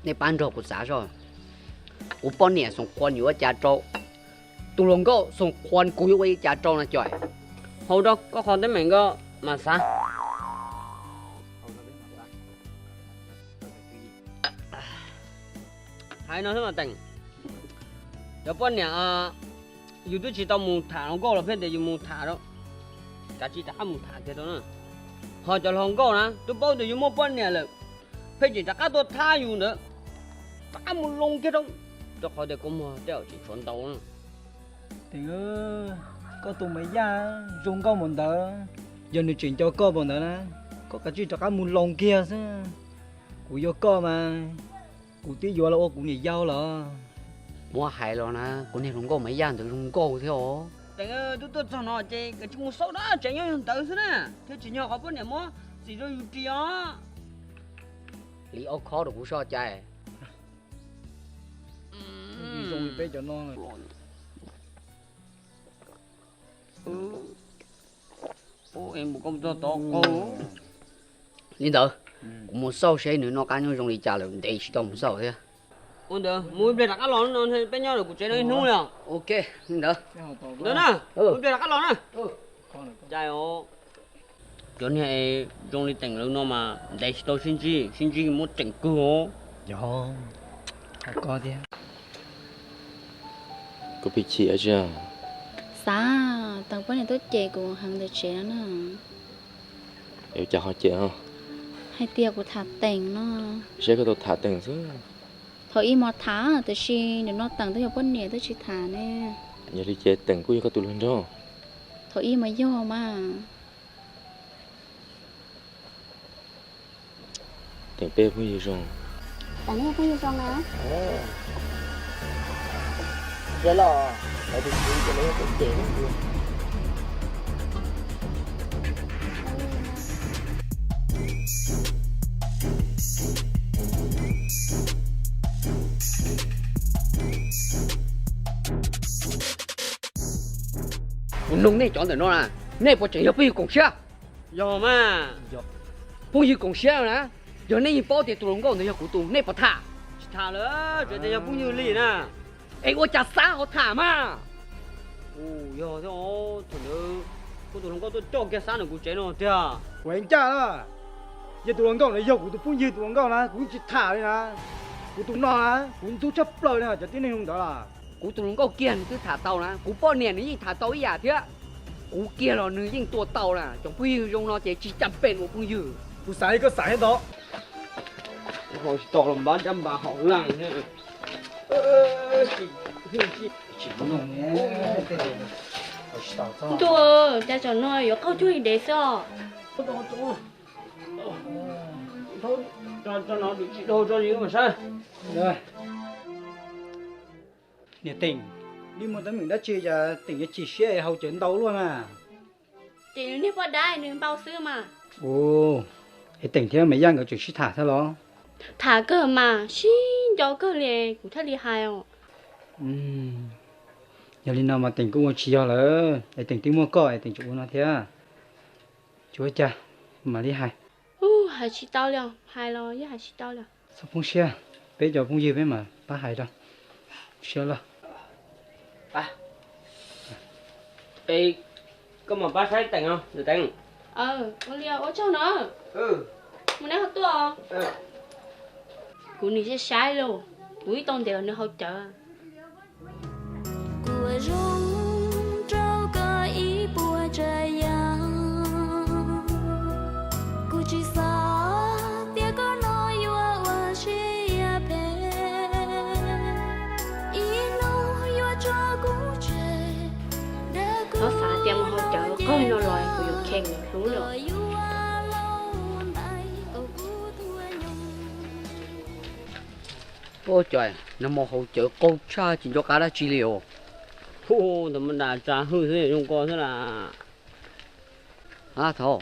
Nej pab nrog kuv xav zoj, kuv poj niam xoom qhuas yuav ua cas rau, tus hluas nkauj xoom qhuas kuv yuav ua cas rau no cov. Hau rau koj qhov teeb meem ko mas xav. Hais no xwb mas Teem, cov poj niam, yus twb tsis tau mus tham hluas nkauj los pheej tias yus mus tham rau, kav tsij rov qab mus tham kiag rau na. Ho cov hluas nkauj na twb paub tias yus muaj poj niam lawm, pheej tseem rov qab tuaj thab yus ntawd, rov qab mus loo kiag rau, rau qhov tias kua muag tej zaum tseem tshuav ntau na. Teem, koj tus Maiv Yaj zoo nkauj npaum ntawd, yog nws tseem nco koj npaum ntawd na, koj kav tsij rov qab mus loo kiag xwb. Kuv yuav koj mas, kuv twb yuav los ua kuv niam yau los. Muab hais los na, kuv niag hluas nkauj Maiv Yaj ntawd zoo nkauj thiab os. Teem, twb tuaj txog no ces kav tsij mus xauj na, tseem nyob ntawd xwb na, thiab tsis yog qhov poj niam muab txim rau yus ris os. Li ob khob rau kuv soj cai. Zoo li peb cov no. Li ntawd, Kuv mus xauj seb nws noj qab nyob zoo li cas lawm, ntev tsis tau mus xauj thiab. Ua ntawd mus ib pliag rov qab los no, peb nyob lawm kuv tsev no ib hnub li os. Ok, li ntawd. Ntawd na, mus ib pliag rov qab los na. Cais os. Cov niag zoo li Teem lawv no mas ntev tsis tau sib ntsib, sib ntsib muab tseem kawg os. Yog, hais koj thiab. Koj pheej chim dab tsi? Xav, tau poj niam tuaj cem kuv heev ntawm tsev no na. Yuav cas ho cem no? Hais tias kuv tham Teem no. Saib koj tau tham Teem xwb. Thaum ib mas tham, tiam sis nim no Teem twb yog poj niam twb tsis tham ne. Yog li ces Teem kuj yog koj tus hluas nraug? Thaum ib mas yog mas. Teem peb phooj ywg zoo. Teem nej phooj ywg zoo na. Siab los, lawv tus kwv ces lawv yog tus cem. Kuv nug nej cov ntawm no na, nej puas tseem yog phooj ywg koom siab? Yog mas. Phooj ywg koom siab na, yog nej yeej paub tias tus hluas nkauj ntawd yog kuv tus, nej puas tham? Tsis tham lawm, tsuas tias yog phooj ywg li na. Es ua cas xav ho tham mas? Yog thiab, thaum ntawd kuv tus hluas nkauj tuaj coj kiag Xab ntawm kuv tsev no tiag. Ua ncaj na, yog tus hluas nkauj ntawd yog kuv tus phooj ywg tus hluas nkauj na, kuv yeej tsis tham li na. Kuv tus no na, kuv ntxub tshaj plaws li cov tib neeg zoo ntawd las. Kuv tus hluas nkauj kiag nws twb tham tau na, kuv poj niam nws yeej tham tau ib yam thiab. Kuv kiag los nws yeej tua tau na, cov phooj ywg zoo no ces tsis cam pem ua phooj ywg. Kuv xav li koj xav thiab ntag. Tsis tau los npab cab npas haum laj. Ntuj, cas tsam no yuav qaug cuag li dev xwb os. Niam Teem, nej muaj teeb meem dab tsi cas Teem yuav chim siab haus cawv ntau luaj na? Ces nws niag poj dab nws npau xwb mas. Ua, es Teem thiab Maiv Yaj nkawd tseem sib tham thiab los? Tham kawg mas, sib nco kawg li, kuv thiaj li hais os. Yog li no mas Teem kuj ua tsis yog lawm, es Teem twb muaj koj es Teem tseem ua no thiab. Tsis ua cas, mam li hais. Hais tsis tau li os, hais los yeej hais tsis tau li os. Txhob poob siab, peb cov phooj ywg peb mam pab hais rau. Siab loj. Es koj mam pab saib Teem os, Teem. Ua li ua tsaug no. Mus neb ho tuaj. Kuv nim saib saib lauj, kuv ib tau ntev los nws haus cawv. Kuv ua zoo rau koj ib puas tsav yam, kuv tsis xav tias koj no yuav ua siab phem, ib hnub yuav tso kuv tseg. Txhob xav tias mus haus cawv qaug no los kuv yuav kheev hlub lawm. Ua cas nag hmo haus cawv qaug tshaj tsis nco qab dab tsi li os. Hu, ntawm mas das tsa hwj xwb zoo ko xwb las. Ab thaum,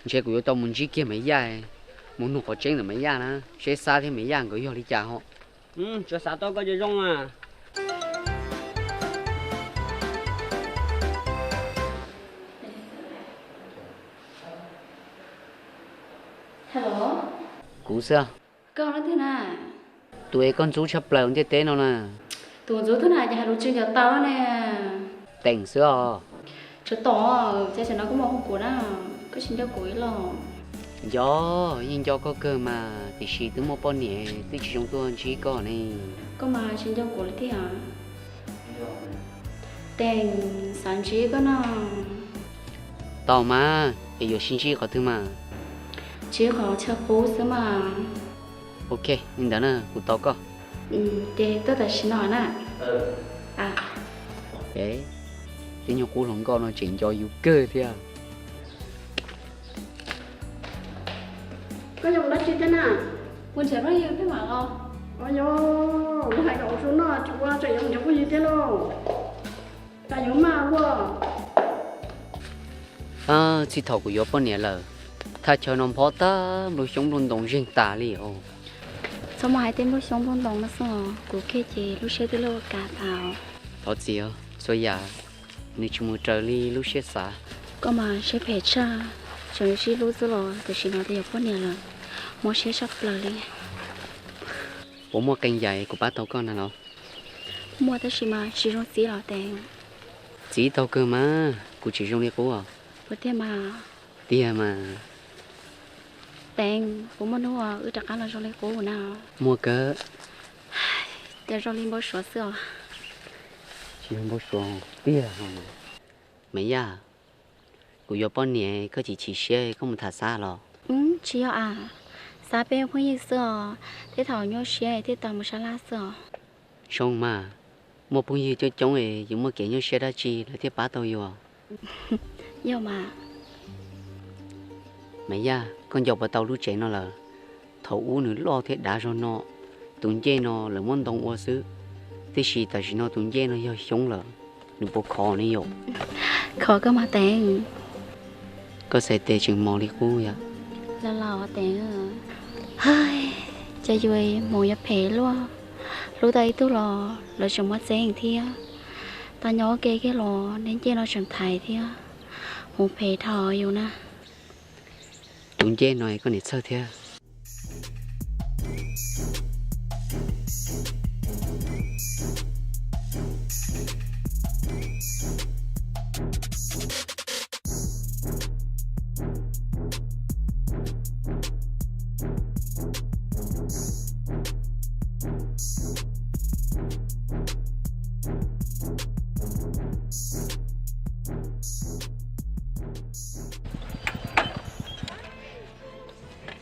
ntshe kuv yuav tau mus ntsib kiag Maiv Yaj, mus nug qhov tseeb ntawm Maiv Yaj na, seb Xab thiab Maiv Yaj nkawd yog li cas ho. Tsuas xav tau koj cov zoo a. Hello. Kuv xwb. Koj leej twg na? Tus es koj ntxub tshaj plaws ntiaj teb no na. Tus ntxub twg na, ces hais lus tsis nco tau ne. Teem xwb os. Tsov tom, cas tam no koj mus hu kuv na, koj tsis nco kuv ib los? Nco, yeej nco koj kawg mas, tiam sis twb muaj poj niam twb tsis zoo tuaj ntsib koj ne. Koj mas tsis nco kuv li thiab. Teem, xav ntsib koj no. Tau mas, es yuav sib ntsib qhov twg mas? Ntsib qhov chaw qub xwb mas. Ok, li ntawd na, kuv tos koj. Ces tuaj tam sim no na. Twb nyuag qub hluas nkauj no tseem nco yus kawg thiab. Koj yuav mus dab tsi thiab na? Mus nrhiav phooj ywg peb mam los. Os yog, kuv hais kom ua su noj tsis ua tseem yuav mus nrhiav phooj ywg thiab lauj. Cas yuav maj ua. Txij thaum kuv yuav poj niam lawm, thaj chaw no nphob tag nplooj xyoob nplooj ntoo zeeg tas li os. Txhob mus hais tej nplooj xyoob nplooj ntoo no xwb, kuv kiag ces lub siab twb loj ua kav tas. Thov txim, txhua yam nws tsis mus raws li lub siab xav. Koj mas siab phem tshaj, tseem sib hlub xwb los tam sim no twb yog poj niam lawm. Mob siab tshaj plaws li. Puas muaj qee yam kuv pab tau koj na los? Muaj tab sis mas tsis zoo txiv los Teev. Txiv tau kawg mas, kuv tsis zoo li qub os. Puas tiag mas? Tiag mas. Teev, puas muaj hnub wb rov qab los zoo li qub na? Muaj kawg. Cas zoo li npau suav xwb os. Tsis yog npau suav tiag. Maiv Yaj, kuv yuav poj niam koj chim chim siab koj mus tham Xab los? Tsis yog as, Xab peb phooj ywg xwb os, thiab thaum nyuaj siab thiaj tau mus sab laj xwb os. Zoo mas, muaj phooj ywg coob coob es yus muaj kev nyuaj siab dab tsi lawv thiaj pab tau yus. Yog mas. Maiv Yaj, koj nco puas tau lub tsev no lawm? Thaum ub nws loj thiab dav zog no, tus ncej no lawv muab ntoo ua xwb, tiam sis tam sim no tus ncej no yog xyoob lawm, nws puas khov ne yom? Khov kawg mas Teev. Koj txhais tes tseem mos li qub yom? Los los Teev, cas yus hmoov yuav phem luaj, hlub tau ib tug los lawv tseem muab txeeb thiab. Tau nyob ua ke kiag los neb ncej no tseem thaiv thiab, hmoov phem dhau yus na. Tus ncej no koj niam txhawj thiab.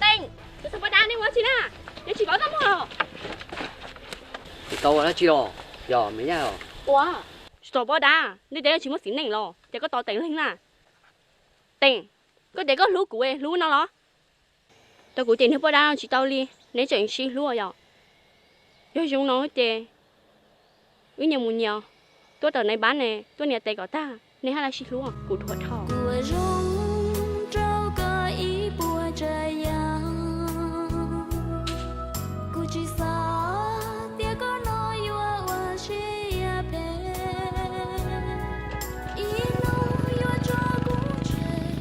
Teev, cov tub poj dab nej ua dab tsi na? Neb tsis paub tab muag los? Tsis tau ua dab tsi los, yog me nyab os. Ua, tsis tau poj dab, nej tias tsis muaj txiv neej los ces koj tos Teev leeg na. Teev, koj tias koj hlub kuv es hlub no los? Tau kuv ces niag poj dab tsis tau li, neb tseem sib hlub yom? Yog zoo no ces wb nyias mus nyias, tuaj raws nais npab ne, tuaj nias tes kom tag, nej haj laj sib hlub, kuv dhuav dhau. Kuv zoo rau koj ib puas tsav yam, kuv tsis xav tias koj no yuav ua siab phem. Ib hnub yuav tso kuv tseg,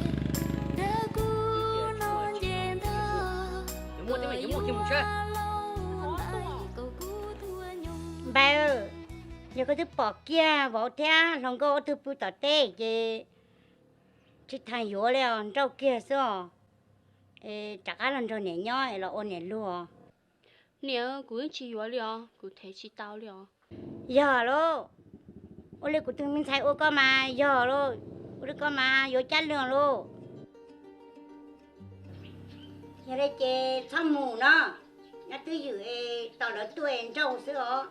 ntawm kuv no nce ntag, koj yuav los ntaim kom kuv tuag nyoos. Npawg, yog koj twb pom kiag vauv thiab hluas nkauj ob tug pw tom teb ces tsis tas yuav li os, nrauj kiag xwb os. Rov qab los nrog niam nyob es los ua niam luag. Niam, kuv yeej tsis yuav li os, kuv thev tsis tau li os. Yog lauj, ua li kuv tus me ntxhais ua koj mas yog lauj, ua li koj mas yuav cab lwg lauj. Yog li ces txhob mus no, nyob twj ywm es tos lawv tuaj es nrauj xwb os.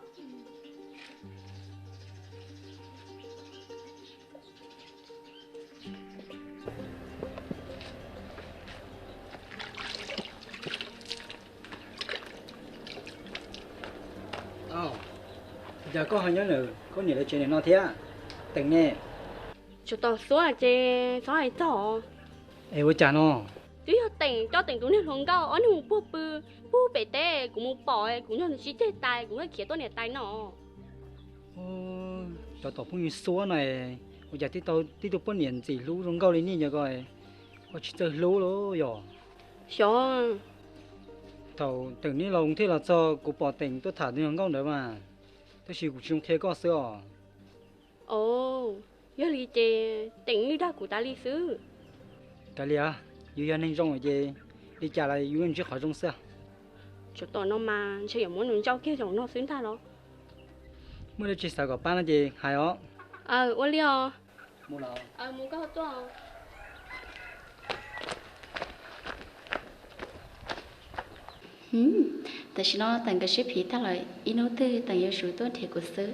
Cas koj ho nyob nws koj niam lawv tsev nim no thiab? Teem ne? Tsum tos xub ces txhob hais txog. Es ua cas no? Twb yog Teem coj Teem tus niag hluas nkauj ob niag mus puag pw puag pem teb, kuv mus pom kuv nrog nws sib ceg tais, kuv thiaj khiav tuaj niam tais no. Cov tom phooj ywg xuab no, ua cas tib tug poj niam ntxim hlub zoo nkauj li nej nco ko, koj tsis txawj hlub lauj yog? Xyov. Thaum Teem niaj laus thiaj los txog kuv pom Teem tuaj tham tus hluas nkauj ntawd mas, tab sis kuv tsis zoo qhia koj xwb os. Yog li ces Teem yeej dag kuv tas li xwb. Kav liam, yus yog neeg zoo ces li cas los yus yeej ntsib qhov zoo xwb. Tsum tom no mas ntshe yuav muab nws ntsauj kiag zaum no xwb ntag los. Muaj dab tsi xav kom pab no ces hais os. Aw, ua li os. Mus koj tuaj. Tam sim no Teem nkawd sib phiv tag lawm, ib hnub twg Teem yuav tsum tuaj nrhiav kuv xwb.